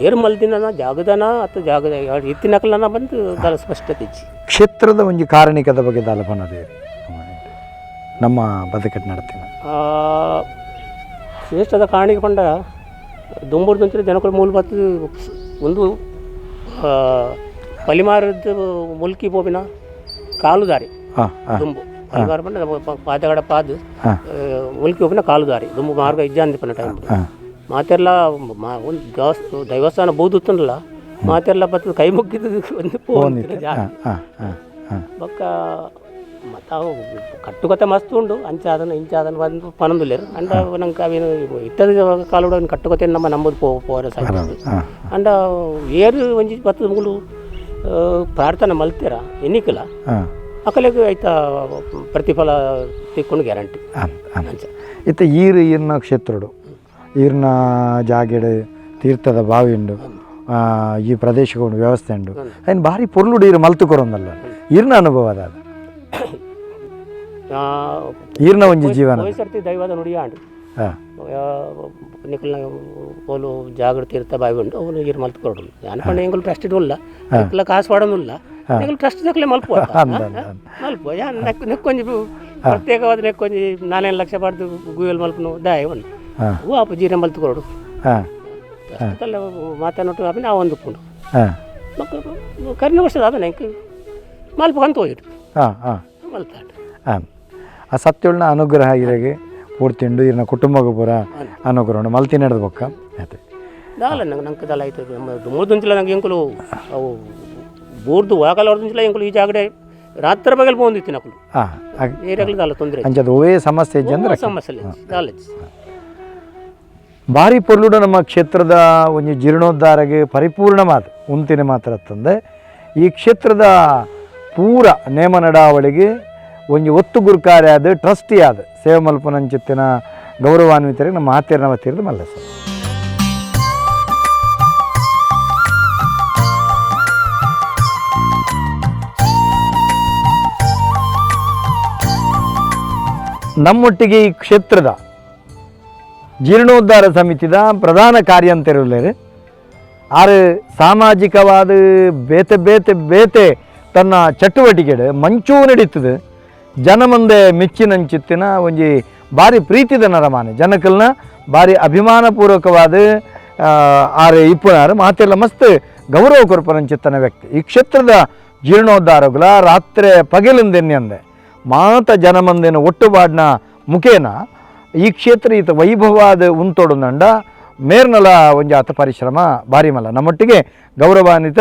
ಏರು ಮಲ್ದಿನ ಜಾಗದನ ಅಥವಾ ಜಾಗದ ಇತ್ತಿನಕಲನ ಬಂದು ದಾಲ ಸ್ಪಷ್ಟತೆ ಇಜ್ಜಿ. ಕ್ಷೇತ್ರದ ಒಂಜಿ ಕಾರಣಿಕದ ಬಗ್ಗೆ ದಾಲ ಪನದೇ ನಮ್ಮ ಬದುಕಟ್ಟು ನಡ್ತೀನಿ. ಶ್ರೇಷ್ಠದ ಕಾರಣಿಕ ಪಂಡ ದುಂಬುರ್ದಂಚಿನ ಜನಕುಲು ಮೂಲ ಬತ್ತು ಒಂದು ಪಲಿಮಾರದ ಮುಲ್ಕಿ ಪೋಪಿನ ಕಾಲುದಾರಿ ದುಂಬು ಪಲಿಮಾರ ಪಂಡ ಪಾದಗಡ ಪಾದ ಮುಲ್ಕಿ ಪೋಪಿನ ಕಾಲುದಾರಿ ದುಂಬು ಮಾರ್ಗ ಇಜ್ಜಾಂದಿ ಪನ್ನ ಟೈಮ್ ಮಾತೆಲ್ಲ ಒಂದು ದೇವಸ್ಥಾನ ಬೋದುತ್ತನಲ್ಲ ಮಾತೆಲ್ಲ ಬತ್ತದ ಕೈ ಮುಗ್ಗಿದ್ದು ಒಂದು ಪೋಂದಿತ್ತು ಬೊಕ್ಕ ಮತ್ತು ಕಟ್ಟುಕತೆ ಮಸ್ತ್ ಉಂಡು ಅಂಚಾದನ ಇಂಚಾದನ ಬಂದು ಪನೊಂದುಲ್ಲೆರ್ ಅಂಡ ನಂಗೆ ಅವೇನು ಇತ್ತದ ಕಾಲೋಡು ಕಟ್ಟುಕತೆ ನಮ್ಮ ನಂಬುದು ಪೋರ ಸಾಧ್ಯ ಅಂಡ ಏರು ಒಂಜಿ ಬತ್ತದ ಮುಗುಲು ಪ್ರಾರ್ಥನೆ ಮಲ್ತೀರ ಎನ್ನಿಕಲ ಅಕಲೆಗ್ ಐತ ಪ್ರತಿಫಲ ತಿಕ್ಕೊಂಡು ಗ್ಯಾರಂಟಿ. ಅಂಚ ಇತ್ತ ಈರು ಈರ್ನ ಕ್ಷೇತ್ರಡು ಈರ್ನ ಜಾಗೆಡು ತೀರ್ಥದ ಬಾವಿ ಉಂಡು ಈ ಪ್ರದೇಶಕ್ಕೆ ಉಂಡು ವ್ಯವಸ್ಥೆ ಉಂಡು ಅಯ್ನ ಭಾರಿ ಪೊರ್ಲುಡು ಈರು ಮಲ್ತು ಕೊರೊಂದಲ್ಲ ಈರ್ನ ಅನುಭವ ಅದ ಈರ್ನ ಒಂಜಿ ಜೀವನ ಸರ್ತಿ ದೈವದ ನುಡಿಯಾಂಡು ನಿಕಲ್ನ ಪೋಲು ಜಾಗೃತಿ ಇರ್ತ ಬಾವಿ ಉಂಡು ಅವನು ಈರು ಮಲ್ತು ಕೊರಡು ಅನ್ಪಂಡ ಎಂಗುಲು ಟ್ರಸ್ಟ್ ಇಡುಲ್ಲ ನಿಕಲ ಕಾಸು ಪಾಡೊಂದುಲ್ಲ ನಿಕಲ್ ಟ್ರಸ್ಟ್ ದಕ್ಲೆ ಮಲ್ಪು ಮಲ್ಪು ಯಾನ್ ನೆಕ್ಕೊಂಜಿ ಪ್ರತ್ಯೇಕವಾದ ನೆಕ್ಕೊಂಜಿ 4 ಲಕ್ಷ ಪಾಡ್ದು ಗುಯಲ್ ಮಲ್ಪನು ದಾಯ ಉಂಡು ಹೂ ಅಪ್ಪ ಜೀರ ಮಲ್ತು ಕೊರಡು ಮಾತಾನೊಟ್ಟು ಆಮೇಲೆ ಆ ಒಂದು ಪುಂಡು ಕರಿನ ವರ್ಷದ ಅದನ್ನ ಎಂಕ್ ಮಲ್ಪ ಕಂತ ಹೋಗಿಡು ಮಲ್ತಾಡು. ಆ ಸತ್ಯೊಳ್ನ ಅನುಗ್ರಹ ಇರಗೆ ಪೂರ್ತಿಂಡು ಇರ್ನ ಕುಟುಂಬಕ್ಕೆ ಪೂರ ಅನುಗ್ರಹ ಉಂಡು ಮಲ್ತಿ ನಡೆದ ಬೊಕ್ಕ ಆಯ್ತು ದಾಲ ನಂಗೆ ನಂಗೆ ದಾಲ ಆಯ್ತು ನಮ್ಮ ಮೂರ್ದುಂಚಿಲ ನಂಗೆ ಎಂಕುಲು ಅವು ಬೂರ್ದು ವಾಕಲ ಹೊಡೆದುಂಚಿಲ ಎಂಕುಲು ಈ ಜಾಗಡೆ ರಾತ್ರಿ ಬಗಲ್ ಪೋಂದಿತ್ತು ನಕಲು ಏರಿಯಾಗಳು ದಾಲ ತೊಂದರೆ ಅಂಚದ ಒವೇ ಸಮಸ್ಯೆ ಇಜ್ಜಂದ್ರೆ ಸಮಸ್ಯೆ ದಾಲ. ಭಾರಿ ಪೊರ್ಲುಡು ನಮ್ಮ ಕ್ಷೇತ್ರದ ಒಂಜಿ ಜೀರ್ಣೋದ್ಧಾರಗೆ ಪರಿಪೂರ್ಣ ಮಾತು ಉಂತಿನ ಮಾತ್ರ ತಂದೆ ಈ ಕ್ಷೇತ್ರದ ಪೂರ ನೇಮ ನಡಾವಳಿಗೆ ಒಂಜಿ ಒತ್ತು ಗುರುಕಾರ್ಯ ಆದ ಟ್ರಸ್ಟಿ ಆದ ಸೇವೆ ಮಲ್ಪನಂಚಿತ್ತಿನ ಗೌರವಾನ್ವಿತರಿಗೆ ನಮ್ಮ ಆತಿರ್ನ ವತಿರ್ದು ಮಲ್ಲ ಸರ್. ನಮ್ಮೊಟ್ಟಿಗೆ ಈ ಕ್ಷೇತ್ರದ ಜೀರ್ಣೋದ್ಧಾರ ಸಮಿತಿದ ಪ್ರಧಾನ ಕಾರ್ಯಂತಿರಲೇರು ಆರು ಸಾಮಾಜಿಕವಾದ ಬೇತೆ ಬೇತೆ ಬೇತೆ ತನ್ನ ಚಟುವಟಿಕೆ ಮಂಚೂ ನಡೀತದೆ ಜನ ಮುಂದೆ ಮೆಚ್ಚಿನಂಚಿತ್ತಿನ ಒಂಜಿ ಭಾರಿ ಪ್ರೀತಿದ ನರಮಾನೆ ಜನಕಲ್ನ ಭಾರಿ ಅಭಿಮಾನಪೂರ್ವಕವಾದ ಆರು ಇಪ್ಪುನಾರು ಮಾತೆಲ್ಲ ಮಸ್ತ್ ಗೌರವ ಕೊರ್ಪನಂಚಿತ್ತನ ವ್ಯಕ್ತಿ. ಈ ಕ್ಷೇತ್ರದ ಜೀರ್ಣೋದ್ಧಾರಗಳ ರಾತ್ರಿ ಪಗೆಲಿಂದೆನ್ನೆ ಅಂದೆ ಮಾತ ಜನಮಂದಿನ ಒಟ್ಟುಬಾಡ್ನ ಮುಖೇನ ಈ ಕ್ಷೇತ್ರ ಈತ ವೈಭವವಾದ ಉಂತೊಡುನಂಡ ಮೇರ್ನಲ ಒಂಜಾತ ಪರಿಶ್ರಮ ಭಾರಿ ಮಲ್ಲ. ನಮ್ಮೊಟ್ಟಿಗೆ ಗೌರವಾನ್ವಿತ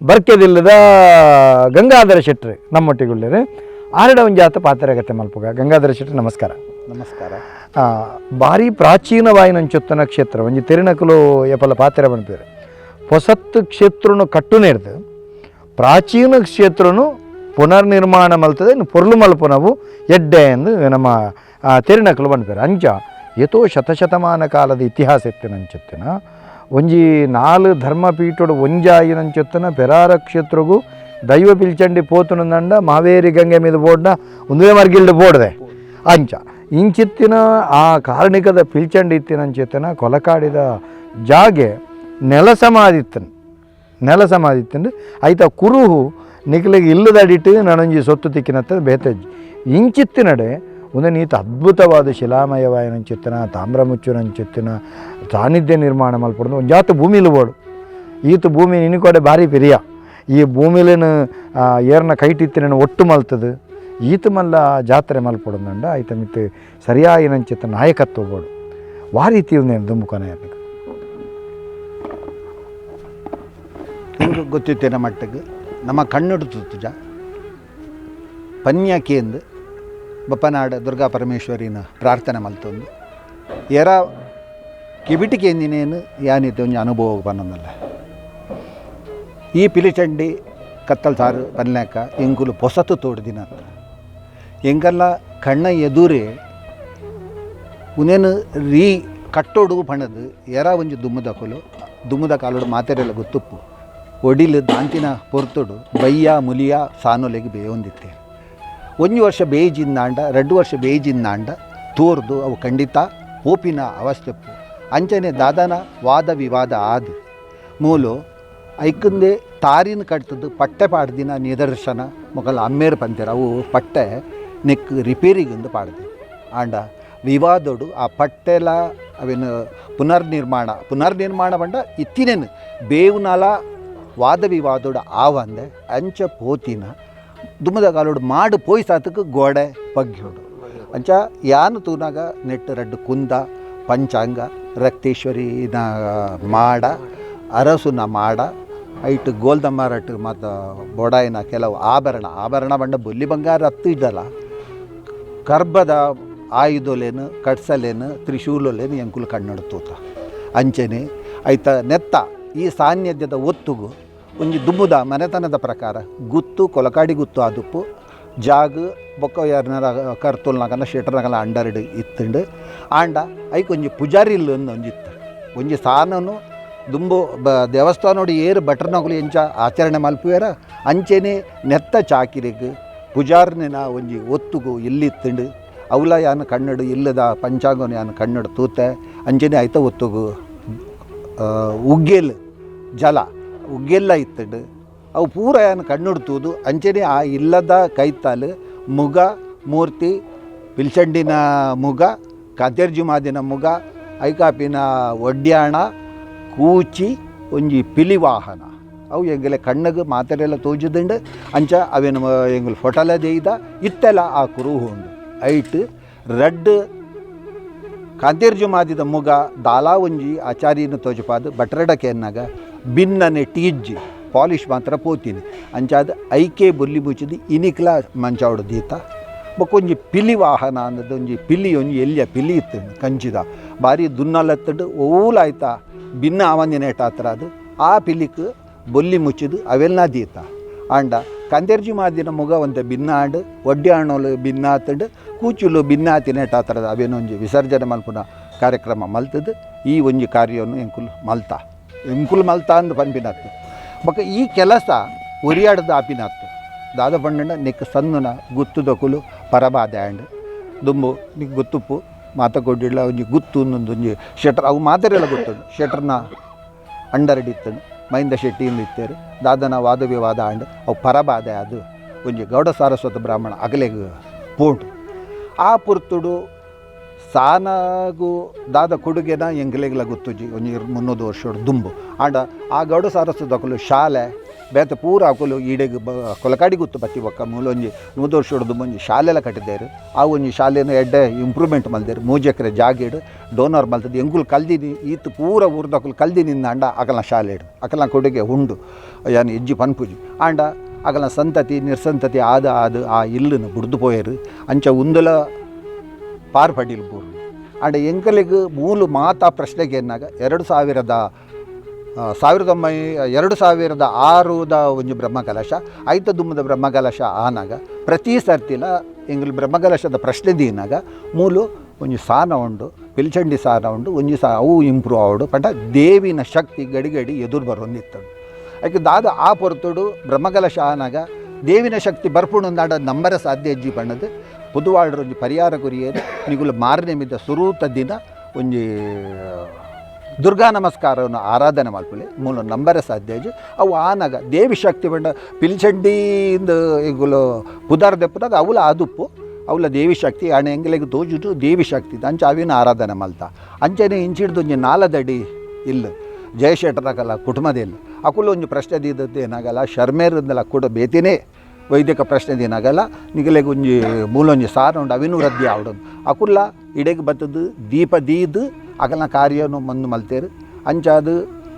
ಬರ್ಕೆದಿಲ್ಲದ ಗಂಗಾಧರ ಶೆಟ್ರು ನಮ್ಮೊಟ್ಟಿಗುಳ್ಳೇರು ಆರಡ ಒಂಜಾತ ಪಾತ್ರಗತೆ ಮಲ್ಪುಗ. ಗಂಗಾಧರ ಶೆಟ್ರು ನಮಸ್ಕಾರ. ನಮಸ್ಕಾರ. ಭಾರಿ ಪ್ರಾಚೀನವಾಯಿನಂಚೊತ್ತನ ಕ್ಷೇತ್ರ ಒಂಜಿ ತೆರಿನಕುಲು ಎಪಲ ಪಾತ್ರ ಬನ್ಪೇರು ಹೊಸತ್ತು ಕ್ಷೇತ್ರನು ಕಟ್ಟುನೇರ್ದು ಪ್ರಾಚೀನ ಕ್ಷೇತ್ರನು ಪುನರ್ನಿರ್ಮಾಣ ಮಲ್ತದೆ ಇನ್ನು ಪೊರ್ಲು ಮಲ್ಪುನವು ಎಡ್ಡೆ ಎಂದು ನಮ್ಮ ತೆರಿನಕುಲು ಬನ್ಪೇರು. ಅಂಚ ಏತೋ ಶತಶತಮಾನ ಕಾಲದ ಇತಿಹಾಸ ಎತ್ತಿನಂಚೊತ್ತಿನ ಒಂಜಿ 4 ಧರ್ಮಪೀಠೋಡು ಒಂಜಾಯಿನಂಚೊತ್ತನ ಪೆರಾರ ಕ್ಷೇತ್ರಗೂ ದೈವ ಪಿಲ್ಚಂಡಿ ಪೋತುನಂದ ಮಾವೇರಿ ಗಂಗೆ ಮೀದ ಬೋಡ್ನ ಒಂದೇ ಮರ್ಗಿಲ್ಡು ಬೋಡ್ದೆ ಅಂಚ ಇಂಚಿತ್ತಿನ ಆ ಕಾರಣಿಕದ ಪಿಲ್ಚಂಡಿ ಇತ್ತಿನಂಚೆತ್ತನ ಕೊಲಕಾಡಿದ ಜಾಗೆ ನೆಲ ಸಮಾಧಿತ್ತನು ನೆಲ ಸಮಾಧಿತ್ತಂದು ಐತ ಕುರುಹು ನಿಕ್ಲಿಗೆ ಇಲ್ಲದಡಿಟ್ಟು ನಾನೊಂಜಿ ಸೊತ್ತು ತಿಕ್ಕಿನತ್ತ ಬೇತೆಜ್ಜಿ ಇಂಚಿತ್ತಿನಡೆ ಒಂದು ನೀತ ಅದ್ಭುತವಾದ ಶಿಲಾಮಯವಾಯನಂಚಿತ್ತನ ತಾಮ್ರಮುಚ್ಚುನಂಚಿತ್ತಿನ ಸಾನ್ನಿಧ್ಯ ನಿರ್ಮಾಣ ಮಲ್ಪಡ್ದು ಒಂದು ಜಾತ ಭೂಮಿಲು ಬೋಡು ಈತ ಭೂಮಿ ನಿನಕೊಡೆ ಭಾರಿ ಪಿರಿಯ ಈ ಭೂಮಿಲೇನು ಏರ್ನ ಕೈಟಿತ್ತಿನ ಒಟ್ಟು ಮಲ್ತದು ಈತ ಮಲ್ಲ ಜಾತ್ರೆ ಮಲ್ಪಡೋದಂಡ ಐತ ಮಿತ್ತು ಸರಿಯಾಯಿನಂಚಿತ್ತ ನಾಯಕತ್ವ ಬೋಡು ವಾರೀತಿ ಒಂದೇನು ದುಂಬುಕೊನೆ ನಿಮ್ಗೆ ಗೊತ್ತಿತ್ತೇನ ಮಟ್ಟಕ್ಕೆ ನಮ್ಮ ಕಣ್ಣುಡು ತುತ್ತುಜ ಪನ್ಯಾಕಿ ಎಂದು ಬಪ್ಪನಾಡ ದುರ್ಗಾ ಪರಮೇಶ್ವರಿನ ಪ್ರಾರ್ಥನೆ ಮಲ್ತೊಂದು ಎರ ಕೆಬಿಟಿಗೆ ಎಂದಿನೇನು ಯಾನಿತ್ತೆ ಒಂಜಿ ಅನುಭವ ಪನ್ನೊಂದಲ್ಲ. ಈ ಪಿಲಿಚಂಡಿ ಕತ್ತಲ್ ಸಾರು ಪನ್ಯಾಕ ಎಂಕುಲು ಪೊಸತು ತೋಡ್ದಿನ ಎಂಕಲ್ಲ ಕಣ್ಣ ಎದುರೇ ಉನೇನು ರೀ ಕಟ್ಟೋಡು ಪಣದು ಎರ ಒಂಜಿ ದುಮ್ಮದ ದುಮ್ಮದ ಕಾಲೋಡು ಮಾತೆರೆಲ್ಲ ಗೊತ್ತುಪ್ಪು ಒಡಿಲು ದಾಂತಿನ ಪೊರ್ತುಡು ಬಯ್ಯ ಮುಲಿಯ ಸಾನೊಲೆಗೆ ಬೇಯೊಂದಿತ್ತೆ. ಒಂಜಿ ವರ್ಷ ಬೇಯಿಜಿಂದಾಂಡ 2 ವರ್ಷ ಬೇಯಿಜಿಂದಾಂಡ ತೋರ್ದು ಅವು ಖಂಡಿತ ಹೋಪಿನ ಅವಸ್ಥೆಪ್ಪು. ಅಂಚನೆ ದಾದನ ವಾದ ವಿವಾದ ಆದು ಮೂಲು ಐಕಂದೆ ತಾರಿನ ಕಟ್ತದ್ದು ಪಟ್ಟೆ ಪಾಡ್ದಿನ ನಿದರ್ಶನ ಮೊಕಲ ಅಮ್ಮೇರು ಪಂತೇರು ಅವು ಪಟ್ಟೆ ನೆಕ್ ರಿಪೇರಿಗಿಂದು ಪಾಡ್ದು. ಆಂಡ ವಿವಾದೋಡು ಆ ಪಟ್ಟೆಲ ಅವೇನು ಪುನರ್ನಿರ್ಮಾಣ ಬಂಡ ಇತ್ತಿನೇನು ಬೇವುನಾಲ ವಾದ ವಿವಾದೋಡು ಆವಂದೆ ಅಂಚ ಪೋತಿನ ದುಮ್ಮದ ಕಾಲೋಡು ಮಾಡು ಪೋಯ್ ಸಾತಕ್ಕೆ ಗೋಡೆ ಪಗ್ಯೋಡು ಅಂಚ ಯಾನು ತೂನಾಗ ನೆಟ್ಟು ರಡ್ಡು ಕುಂದ ಪಂಚಾಂಗ ರಕ್ತೇಶ್ವರಿನ ಮಾಡ ಅರಸುನ ಮಾಡ ಐಟು ಗೋಲ್ದಮ್ಮರಟ್ಟು ಮತ್ತು ಬೊಡಾಯಿನ ಕೆಲವು ಆಭರಣ ಆಭರಣ ಬಂಡ ಬೊಲ್ಲಿ ಬಂಗಾರ ಹತ್ತು ಇದ್ದಲ್ಲ ಕರ್ಬದ ಆಯುಧಲೇನು ಕಟ್ಸಲೇನು ತ್ರಿಶೂಲಲೇನು ಎಂಕುಲು ಕಣ್ಣಡು ತೂತ. ಅಂಚನೆ ಐತ ನೆತ್ತ ಈ ಸಾನ್ನಿಧ್ಯದ ಒತ್ತುಗು ಒಂಜಿ ದುಮ್ಮುದ ಮನೆತನದ ಪ್ರಕಾರ ಗುತ್ತು ಕೊಲಕಾಡಿ ಗುತ್ತು ಆದುಪ್ಪು ಜಾಗ ಬೊಕ್ಕ ಯಾರನಾರ ಕರ್ತುಲ್ನಾಗಲ್ಲ ಶೆಟ್ರನಾಗಲ್ಲ ಅಂಡರ್ಡು ಇತ್ತುಂಡು. ಆಂಡ ಐಕ್ ಒಂಜಿ ಪೂಜಾರಿ ಇಲ್ಲ ಒಂಜಿತ್ತು ಒಂಜಿ ಸಾನನು ದುಂಬು ಬ ದೇವಸ್ಥಾನೋಡು ಏರು ಭಟ್ರನಗುಲು ಎಂಚ ಆಚರಣೆ ಮಲ್ಪುವೇರ ಅಂಚೆನೆ ನೆತ್ತ ಚಾಕಿರಿಗ್ ಪೂಜಾರ್ನಿನ ಒಂಜಿ ಒತ್ತುಗು ಇಲ್ಲಿತ್ತುಂಡು. ಅವಲ ಯಾನು ಕನ್ನಡ ಇಲ್ಲದ ಪಂಚಾಂಗನ ಯಾನು ಕನ್ನಡ ತೂತೆ ಅಂಚೆನೆ ಐತ ಒತ್ತುಗು ಉಗ್ಗೆಲ್ ಜಲ ಉಗ್ಗೆಲ್ಲ ಇತ್ತುಂಡು. ಅವು ಪೂರ ಯಾನು ಕಣ್ಣುಡು ತೂದು ಅಂಚೆನೆ ಆ ಇಲ್ಲದ ಕೈತಾಲು ಮುಗ ಮೂರ್ತಿ ಪಿಲ್ಚಂಡಿನ ಮುಗ ಕಾಂತೇರ್ಜುಮಾದಿನ ಮುಗ ಐಕಾಪಿನ ಒಡ್ಯಾಣ ಕೂಚಿ ಒಂಜಿ ಪಿಲಿವಾಹನ ಅವು ಎಂಗಲೆ ಕಣ್ಣಗೆ ಮಾತೆರೆಲ್ಲ ತೋಜುದುಂಡು. ಅಂಚ ಅವೇನು ಎಂಗುಲು ಫೋಟೋಲ ದೇಯ್ದ ಇತ್ತೆಲ್ಲ ಆ ಕುರು ಉಂಡು. ಐಟ್ ರಡ್ಡ್ ಕಾಂತೇರ್ಜುಮಾದಿದ ಮುಗ ದಾಲಾ ಒಂಜಿ ಆಚಾರ್ಯನ ತೋಜಪಾದು ಬಟ್ರಡಕ್ಕೆ ಎನ್ನಾಗ ಬಿನ್ನನೆ ಟೀಜ್ಜಿ ಪಾಲಿಶ್ ಮಾತ್ರ ಪೋತೀನಿ ಅಂಚಾದ ಐಕೆ ಬೊಲ್ಲಿ ಮುಚ್ಚಿದ್ದು ಇನಿಕ್ಲ ಮಂಚಾವಡು ದೀತ. ಬೊಕ್ಕೊಂಜಿ ಪಿಲಿ ವಾಹನ ಅನ್ನೋದು ಒಂಜಿ ಪಿಲಿ ಒಂಜಿ ಎಲ್ಲಿಯ ಪಿಲಿ ಇತ್ತು ಕಂಚಿದ ಭಾರಿ ದುನ್ನಲತ್ತಂಡು ಓಲಾಯ್ತಾ ಭಿನ್ನ ಆವಂದಿನ ಏಟಾತ್ರ ಅದು ಆ ಪಿಲಿಕ್ ಬೊಲ್ಲಿ ಮುಚ್ಚಿದ್ದು ಅವೆಲ್ಲ ದೀತ. ಆಂಡ ಕಂದೆರ್ಜಿ ಮಾದಿನ ಮುಗ ಒಂತೆ ಭಿನ್ನ ಆಂಡ್ ಒಡ್ಡಿ ಆಣೋಲು ಭಿನ್ನ ಆತಂಡು ಕೂಚುಲು ಭಿನ್ನ ಆತಿನ ಏಟಾತ್ರದ ಅವೇನೊಂಜಿ ವಿಸರ್ಜನೆ ಮಲ್ಪುನ ಕಾರ್ಯಕ್ರಮ ಮಲ್ತದ್ದು. ಈ ಒಂಜಿ ಕಾರ್ಯವನ್ನು ಎಂಕುಲು ಮಲ್ತ ಎಂಕುಲು ಮಲ್ತ ಅಂದು ಪನ್ಪಿನತ್ತು. ಬೊಕ ಈ ಕೆಲಸ ಒರಿಯಾಡದ ಆಪಿನತ್ತು ದಾದ ಪಂಡಂಡ ನಿಕ್ ಸಣ್ಣನ ಗುತ್ತುದಕುಲು ಪರಬಾದೆ ಆಂಡ್ ದುಂಬು ನಿಕ್ ಗೊತ್ತುಪ್ಪು ಮಾತ ಕೊಡ್ಡಿಲ್ಲ ಒಂಜಿ ಗುತ್ತು ಒಂದೊಂದು ಶೆಟ್ರ್ ಅವು ಮಾತೆರೆಲ್ಲ ಗೊತ್ತುಂಡು ಶೆಟ್ರನ ಅಂಡರ್ಡ್ ಇತ್ತಂಡು ಮಹಿಂದ ಶೆಟ್ಟಿ ಇತ್ತೇರು ದಾದನ ವಾದ ವಿವಾದ ಆಂಡ್ ಅವು ಪರಬಾದೆ ಅದು ಒಂಜಿ ಗೌಡ ಸಾರಸ್ವತ ಬ್ರಾಹ್ಮಣ ಅಗಲೆಗ್ ಪೋಂಡು. ಆ ಪುರ್ತುಡು ಸಾನಗು ದಾದ ಕೊಡುಗೆನ ಎಂಗ್ಲೆಗ್ಲ ಗೊತ್ತುಜಿ ಒಂಜಿ 300 ವರ್ಷ ದುಂಬು. ಆಂಡ ಆ ಗೌಡ ಸಾರಸ್ವತ ಶಾಲೆ ಬೇತೆ ಪೂರ ಅಕುಲು ಈಡೆಗ್ ಕೊಲಕಾಡಿ ಗುತ್ತು ಬತ್ತಿ ಬೊಕ್ಕ ಮೂಲೊಂಜಿ 100 ವರ್ಷ ದುಂಬೊಂಜಿ ಶಾಲೆಲ ಕಟ್ಟಿದ್ದೇರು. ಆ ಒಂಜಿ ಶಾಲೆನ ಎಡ್ಡೆ ಇಂಪ್ರೂವ್ಮೆಂಟ್ ಮಲ್ದೇರು 3 ಎಕರೆ ಜಾಗೇಡು ಡೋನರ್ ಮಲ್ತದ್ದು ಎಂಕುಲು ಕಲ್ದಿನಿ ಈತ್ ಪೂರ ಊರ್ದಕುಲು ಕಲ್ದಿನಿಂದ ಅಂಡ ಅಕಲ್ನ ಶಾಲೆ ಇಡು ಅಕಲ್ನ ಕೊಡುಗೆ ಉಂಡು ಯಾನ್ ಇಜ್ಜಿ ಪನ್ಪುಜಿ. ಆಂಡ ಅಕಲ್ನ ಸಂತತಿ ನಿರ್ಸಂತತಿ ಆದ ಆದ ಆ ಇಲ್ಲನ್ನು ಬುಡ್ದು ಪೋಯರು ಅಂಚ ಉಂದುಲ ಪಾರ್ ಪಡೀಲ್ ಬೂರು. ಆಂಡ ಎಂಕಲೆಗ್ ಮೂಲು ಮಾತಾ ಪ್ರಶ್ನೆಗೆ ಎನ್ನಾಗ 2006 ಒಂಜಿ ಬ್ರಹ್ಮಕಲಶ ಐತ ದುಮ್ಮದ ಬ್ರಹ್ಮಕಲಶ ಆನಾಗ ಪ್ರತಿ ಸರ್ತಿಲ ಎಂಗುಲು ಬ್ರಹ್ಮಕಲಶದ ಪ್ರಶ್ನೆ ದೀನಾಗ ಮೂಲು ಒಂಜಿ ಸಾನ ಉಂಡು ಪಿಲ್ಚಂಡಿ ಸಾನ ಉಂಡು ಒಂಜಿ ಸಾ ಅವು ಇಂಪ್ರೂವ್ ಆವಡು ಪಂಡ ದೇವಿನ ಶಕ್ತಿ ಗಡಿ ಗಡಿ ಎದುರು ಬರೋಂದಿತ್ತು. ಐಕೆ ದಾದ ಆ ಪೊರ್ತುಡು ಬ್ರಹ್ಮಕಲಶ ಆನಾಗ ದೇವಿನ ಶಕ್ತಿ ಬರ್ಪುಣಂದಾಡ ನಂಬರ ಸಾಧ್ಯ ಅಜ್ಜಿ ಪಣ್ಣದು ಪುದುವಾಳ್ರ ಒಂಜಿ ಪರಿಹಾರ ಕುರಿಯೇರು ನಿಗುಲು ಮಾರನೇ ಮಿದ್ದ ಸುರೂತ ದಿನ ಒಂಜಿ ದುರ್ಗಾ ನಮಸ್ಕಾರವನ್ನು ಆರಾಧನೆ ಮಲ್ಪುಲೆ ಮೂಲ ನಂಬರ ಸಾಧ್ಯ ಅವು ಆನಾಗ ದೇವಿ ಶಕ್ತಿ ಬಂಡ ಪಿಲ್ಚಂಡಿಯಿಂದ ಎಂಗುಲು ಪುದಾರ್ ದೆಪ್ಪುನಾಗ ಅವಲ ಆದುಪ್ಪು ಅವಲ ದೇವಿ ಶಕ್ತಿ ಆಣೆ ಎಂಗಲೆಗ್ ತೋಜುದು ದೇವಿ ಶಕ್ತಿ ಅಂಚ ಅವಿನ ಆರಾಧನೆ ಮಲ್ತ. ಅಂಚನೆ ಇಂಚಿಡ್ದು ಒಂಜಿ ನಾಲದಡಿ ಇಲ್ಲ ಜಯಶೆಟ್ಟರಕಲ್ಲ ಕುಟುಂಬದಲ್ಲಿ ಅಕುಲು ಒಂಜಿ ಪ್ರಶ್ನೆ ದೀದದ್ದು ಏನಾಗಲ್ಲ ಶರ್ಮೇರಿಂದಲ ಕೂಡ ಬೇತಿನೇ ವೈದ್ಯಕ ಪ್ರಶ್ನೆ ಏನಾಗಲ್ಲ ನಿಗಲೆಗ್ ಒಂಜಿ ಮೂಲೊಂಜಿ ಸಾರ ಉಂಡು ಅವಿನೂ ರದ್ದಿ ಆವಡೊಂದು ಅಕುಲ್ಲ ಇಡೆಗ್ ಬತ್ತದು ದೀಪ ದೀದು ಅಗಲ್ನ ಕಾರ್ಯನು ಮಂದು ಮಲ್ತೇರು. ಅಂಚಾದು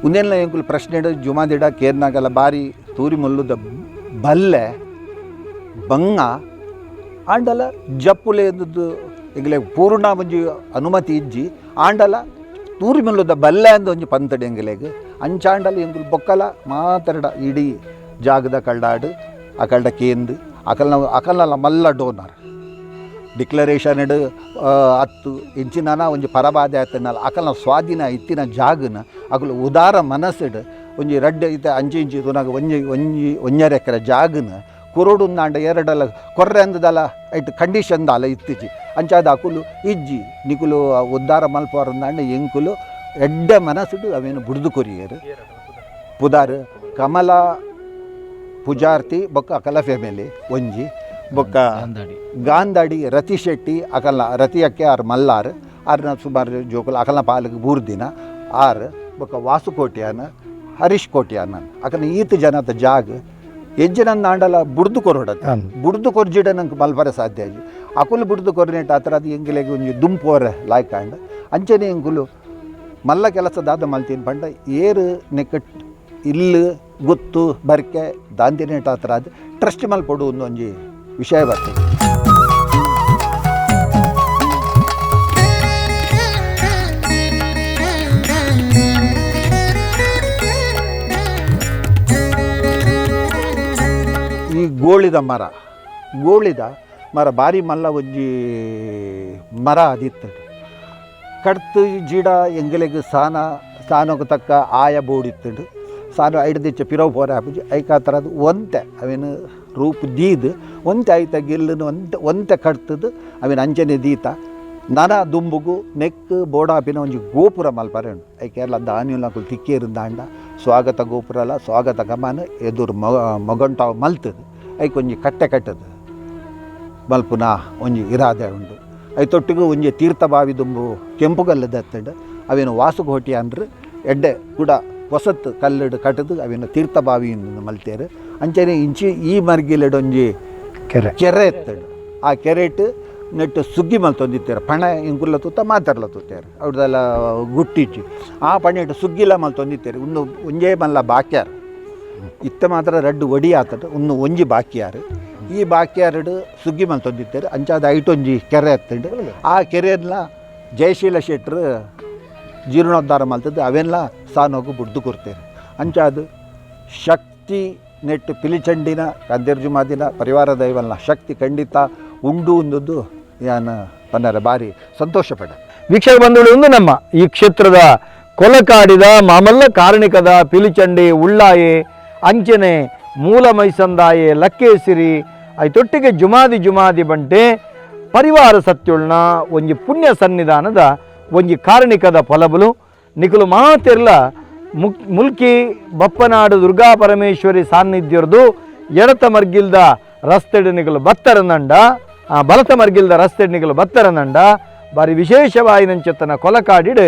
ಉಂದೆಲ್ಲ ಎಂಕುಲು ಪ್ರಶ್ನೆ ಜುಮಾದಿಡ ಕೇರ್ನಾಗಲ್ಲ ಬಾರಿ ತೂರಿ ಮುಲ್ಲುದ ಬಲ್ಲೆ ಬಂಗ ಆಂಡಲ ಜಪ್ಪುಲೆ ಎಂದದ್ದು ಎಂಗ್ಲೆ ಪೂರ್ಣ ಒಂಜಿ ಅನುಮತಿ ಇಜ್ಜಿ ಆಂಡಲ ತೂರಿ ಮಲ್ಲುದ ಬಲ್ಲೆ ಅಂದ ಒಂಜಿ ಪಂತಡಿ ಎಂಗಲೆಗ್ ಅಂಚಾಂಡಲ ಎಂಗುಲು ಬೊಕ್ಕಲ ಮಾತರಡ ಇಡೀ ಜಾಗದ ಕಲ್ಡಾಡು ಅಕಲ್ಡ ಕೇಂದು ಅಕಲ್ನ ಅಕಲ್ನಲ ಮಲ್ಲ ಡೋನರ್ ಡಿಕ್ಲರೇಷನ್ ಅತ್ತು ಇಂಚಿನ ಒಂಜಿ ಪರಬಾದೆ ಆತನಲ್ಲ ಅಕಲ್ನ ಸ್ವಾಧೀನ ಇತ್ತಿನ ಜಾಗನ ಅಕಲು ಉದಾರ ಮನಸ್ಸುಡು ಒಂಜಿ ರಡ್ಡ್ ಇತ್ತೆ ಅಂಚಿ ಇಂಚಿ ತುನಾಗ ಒಂಜಿ ಒಂಜಿ ಒಂಜರೆ ಎಕರೆ ಜಾಗನ ಕುರುಡು ನಾಂಡ ಎರಡಲ ಕೊರ್ರೆ ಅಂದದಲ ಐಟ್ ಕಂಡೀಷನ್ ದಾಲ ಇತ್ತಿಜಿ ಅಂಚಾದ ಅಕುಲು ಇಜ್ಜಿ ನಿಕುಲು ಉದ್ದಾರ ಮಲ್ಪವರಂದಾಂಡ ಎಂಕುಲು ಎಡ್ಡೆ ಮನಸ್ಸುಡು ಅವೇನು ಬುಡ್ದು ಕೊರಿಯರು ಪುದಾರ್ ಕಮಲ ಪೂಜಾರ್ತಿ ಬೊಕ್ಕ ಅಕಲ ಫ್ಯಾಮಿಲಿ ಒಂಜಿ ಬೊಕ್ಕ ಗಾಂಧಾಡಿ ರತಿ ಶೆಟ್ಟಿ ಅಕಲ್ನ ರತಿ ಅಕ್ಕೆ ಆರ್ ಮಲ್ಲಾರ್ ಆರ್ನ ಸುಮಾರು ಜೋಕುಲು ಅಕಲ್ನ ಪಾಲಕ್ ಬೂರ್ದಿನ ಆರ್ ಬೊಕ್ಕ ವಾಸು ಕೋಟ್ಯಾನ ಹರೀಶ್ ಕೋಟ್ಯಾನ ಅಕಲ್ನ ಈತ ಜನತ ಜಾಗ ಎಜ್ಜನಂದ ಆಂಡಲ ಬುಡ್ದು ಕೊರೊಡತ ಬುಡ್ದು ಕೊರ್ಜಿಡ ನಂಗೆ ಮಲ್ಪರೆ ಸಾಧ್ಯ ಆಜಿ ಅಕುಲು ಬುಡ್ದು ಕೊರ್ನೇಟ್ ಆ ಥರ ಅದು ಎಂಗಿಲೆಗ್ ಒಂಜಿ ದುಂಪೋರೆ ಲಾಯ್ಕಾಂಡ್ ಅಂಚನೆ ಎಂಕುಲು ಮಲ್ಲ ಕೆಲಸ ದಾದ ಮಲ್ತೀನಿ ಪಂಡ ಏರು ನೆಕ್ಕಟ್ ಇಲ್ಲು ಗುತ್ತು ಬರ್ಕೆ ದಾಂತಿನೇಟ್ ಆ ಥರ ಅದು ಟ್ರಸ್ಟ್ ಮಲ್ಪೊಡು ಒಂದೊಂಜಿ ವಿಷಯ ಬರ್ತದೆ. ಈ ಗೋಳಿದ ಮರ, ಗೋಳಿದ ಮರ ಬಾರಿ ಮಲ್ಲ ಒಂಜಿ ಮರ ಅದಿತ್ತು ಕಡ್ತು ಜೀಡ ಎಂಗಲೆಗ್ ಸಾನ ಸಾನಕ್ಕೆ ತಕ್ಕ ಆಯ ಬೋಡಿತ್ತುಂಡು ಸಾನು ಐಡ್ದಿಚ್ಚ ಪಿರವು ಪೋರೆ ಹಾಪುಜಿ ಐಕ ಥರದ್ದು ಒಂತೆ ಅವೇನು ರೂಪ್ ದೀದ್ ಒಂತೆ ಐತ ಗಿಲ್ಲನು ಒಂತೆ ಒಂತೆ ಕಡ್ತದ್ದು ಅವೇನು ಅಂಚನೆ ದೀತ ನನ ದುಂಬುಗು ನೆಕ್ ಬೋಡಾಪಿನ ಒಂಜಿ ಗೋಪುರ ಮಲ್ಪರೆ ಉಂಡು ಐಕೆಲ್ಲ ದಾನ್ಯುಲ ತಿಕ್ಕೇರು ದಾಂಡ ಸ್ವಾಗತ ಗೋಪುರಲ ಸ್ವಾಗತ ಕಮಾನ ಎದುರು ಮೊಗಂಟಾವ್ ಮಲ್ತದು ಐಕ್ ಒಂಜಿ ಕಟ್ಟೆ ಕಟ್ಟದು ಮಲ್ಪುನ ಒಂಜಿ ಇರಾದೆ ಉಂಡು ಐತೊಟ್ಟಿಗೂ ಒಂಜಿ ತೀರ್ಥ ಬಾವಿ ದುಂಬು ಕೆಂಪುಗಲ್ಲು ದತ್ತಂಡು ಅವೇನು ವಾಸುಕೋಟಿ ಅಂದ್ರೆ ಎಡ್ಡೆ ಕೂಡ ಹೊಸತ್ತು ಕಲ್ಲಡು ಕಟ್ಟದು ಅವೇನು ತೀರ್ಥ ಬಾವಿ ಮಲ್ತೇರು ಅಂಚನೆ ಇಂಚಿ ಈ ಮರ್ಗಿಲೆಡ್ ಒಂಜಿ ಕೆರೆ ಕೆರೆ ಎತ್ತಡು ಆ ಕೆರೆಟ್ ನೆಟ್ಟು ಸುಗ್ಗಿ ಮಲ್ತೊಂದಿತ್ತೇರು ಪಣೆ ಇಂಕುಲ್ಲ ತೂತ ಮಾತಾಡ್ಲ ತೂತೇರು ಅವ್ರದೆಲ್ಲ ಗುಟ್ಟಿಚ್ಚಿ ಆ ಪಣೆ ಇಟ್ಟು ಸುಗ್ಗಿಲ ಮಲ್ತೊಂದಿತ್ತೇರು ಉನ್ನು ಒಂಜೇ ಮಲ್ಲ ಬಾಕ್ಯಾರು ಇತ್ತ ಮಾತ್ರ ರಡ್ಡು ಒಡಿ ಆತಡು ಉನ್ನು ಒಂಜಿ ಬಾಕಿಯಾರು ಈ ಬಾಕಿಯಾರಡು ಸುಗ್ಗಿ ಮಲ್ತೊಂದಿತ್ತೇರು ಅಂಚಾದ ಐಟೊಂಜಿ ಕೆರೆ ಎತ್ತಂಡು ಆ ಕೆರೆಯನ್ನ ಜಯಶೀಲ ಶೆಟ್ರು ಜೀರ್ಣೋದ್ಧಾರ ಮಲ್ತದ್ದು ಅವೆಲ್ಲ ಸಾನೋಗು ಬುಡ್ದು ಕೊಡ್ತೇವೆ ಅಂಚಾದು ಶಕ್ತಿ ನೆಟ್ಟು ಪಿಲಿಚಂಡಿನ ಕಂದಿರ್ಜುಮಾದಿನ ಪರಿವಾರ ದೈವಲ್ನ ಶಕ್ತಿ ಖಂಡಿತ ಉಂಡು ಒಂದದ್ದು ಯಾನ ಪನ್ನರ ಬಾರಿ ಸಂತೋಷ ಪಡ. ವೀಕ್ಷಕ ಬಂಧುಗಳು, ಒಂದು ನಮ್ಮ ಈ ಕ್ಷೇತ್ರದ ಕೊಲಕಾಡಿದ ಮಾಮಲ್ಲ ಕಾರಣಿಕದ ಪಿಲಿಚಂಡಿ ಉಳ್ಳಾಯೆ ಅಂಚನೆ ಮೂಲ ಮೈಸಂದಾಯೆ ಲಕ್ಕೇಸಿರಿ ಐತೊಟ್ಟಿಗೆ ಜುಮಾದಿ ಜುಮಾದಿ ಬಂಟೆ ಪರಿವಾರ ಸತ್ಯುಳ್ನ ಒಂಜಿ ಪುಣ್ಯ ಸನ್ನಿಧಾನದ ಒಂಜಿ ಕಾರಣಿಕದ ಫಲಬಲು ನಿಕುಲು ಮಾತೆರ್ಲ ಮುಲ್ಕಿ ಬಪ್ಪನಾಡು ದುರ್ಗಾ ಪರಮೇಶ್ವರಿ ಸಾನ್ನಿಧ್ಯರ್ದು ಎಡತ ಮರ್ಗಿಲ್ದ ರಸ್ತೆಡು ನಿಕಲು ಬತ್ತರನಂಡ, ಆ ಬಲತ ಮರ್ಗಿಲ್ದ ರಸ್ತೆಡು ನಿಕಲು ಬತ್ತರನಂಡ ಬಾರಿ ವಿಶೇಷವಾಯಿನಂಚೆತ್ತನ ಕೊಲಕಾಡಿಡು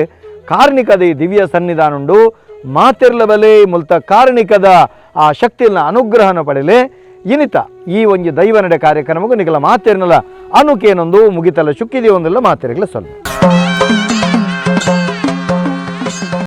ಕಾರ್ಣಿಕದ ಈ ದಿವ್ಯ ಸನ್ನಿಧಾನುಂಡು ಮಾತೆರ್ಲ ಬಲೆ ಮುಲ್ತ ಕಾರಣಿಕದ ಆ ಶಕ್ತಿಯನ್ನ ಅನುಗ್ರಹನ ಪಡೆಲೆ ಇನಿತ ಈ ಒಂಜಿ ದೈವ ನಡೆ ಕಾರ್ಯಕ್ರಮಕ್ಕೂ ನಿಕಲ ಮಾತೆರ್ನಲ ಅನುಕೇನೊಂದು ಮುಗಿತಲ ಶುಕ್ಕಿದೆ ಒಂದೆಲ್ಲ ಮಾತೆರ್ಗಲ ಸೊಲ್ಲೆ.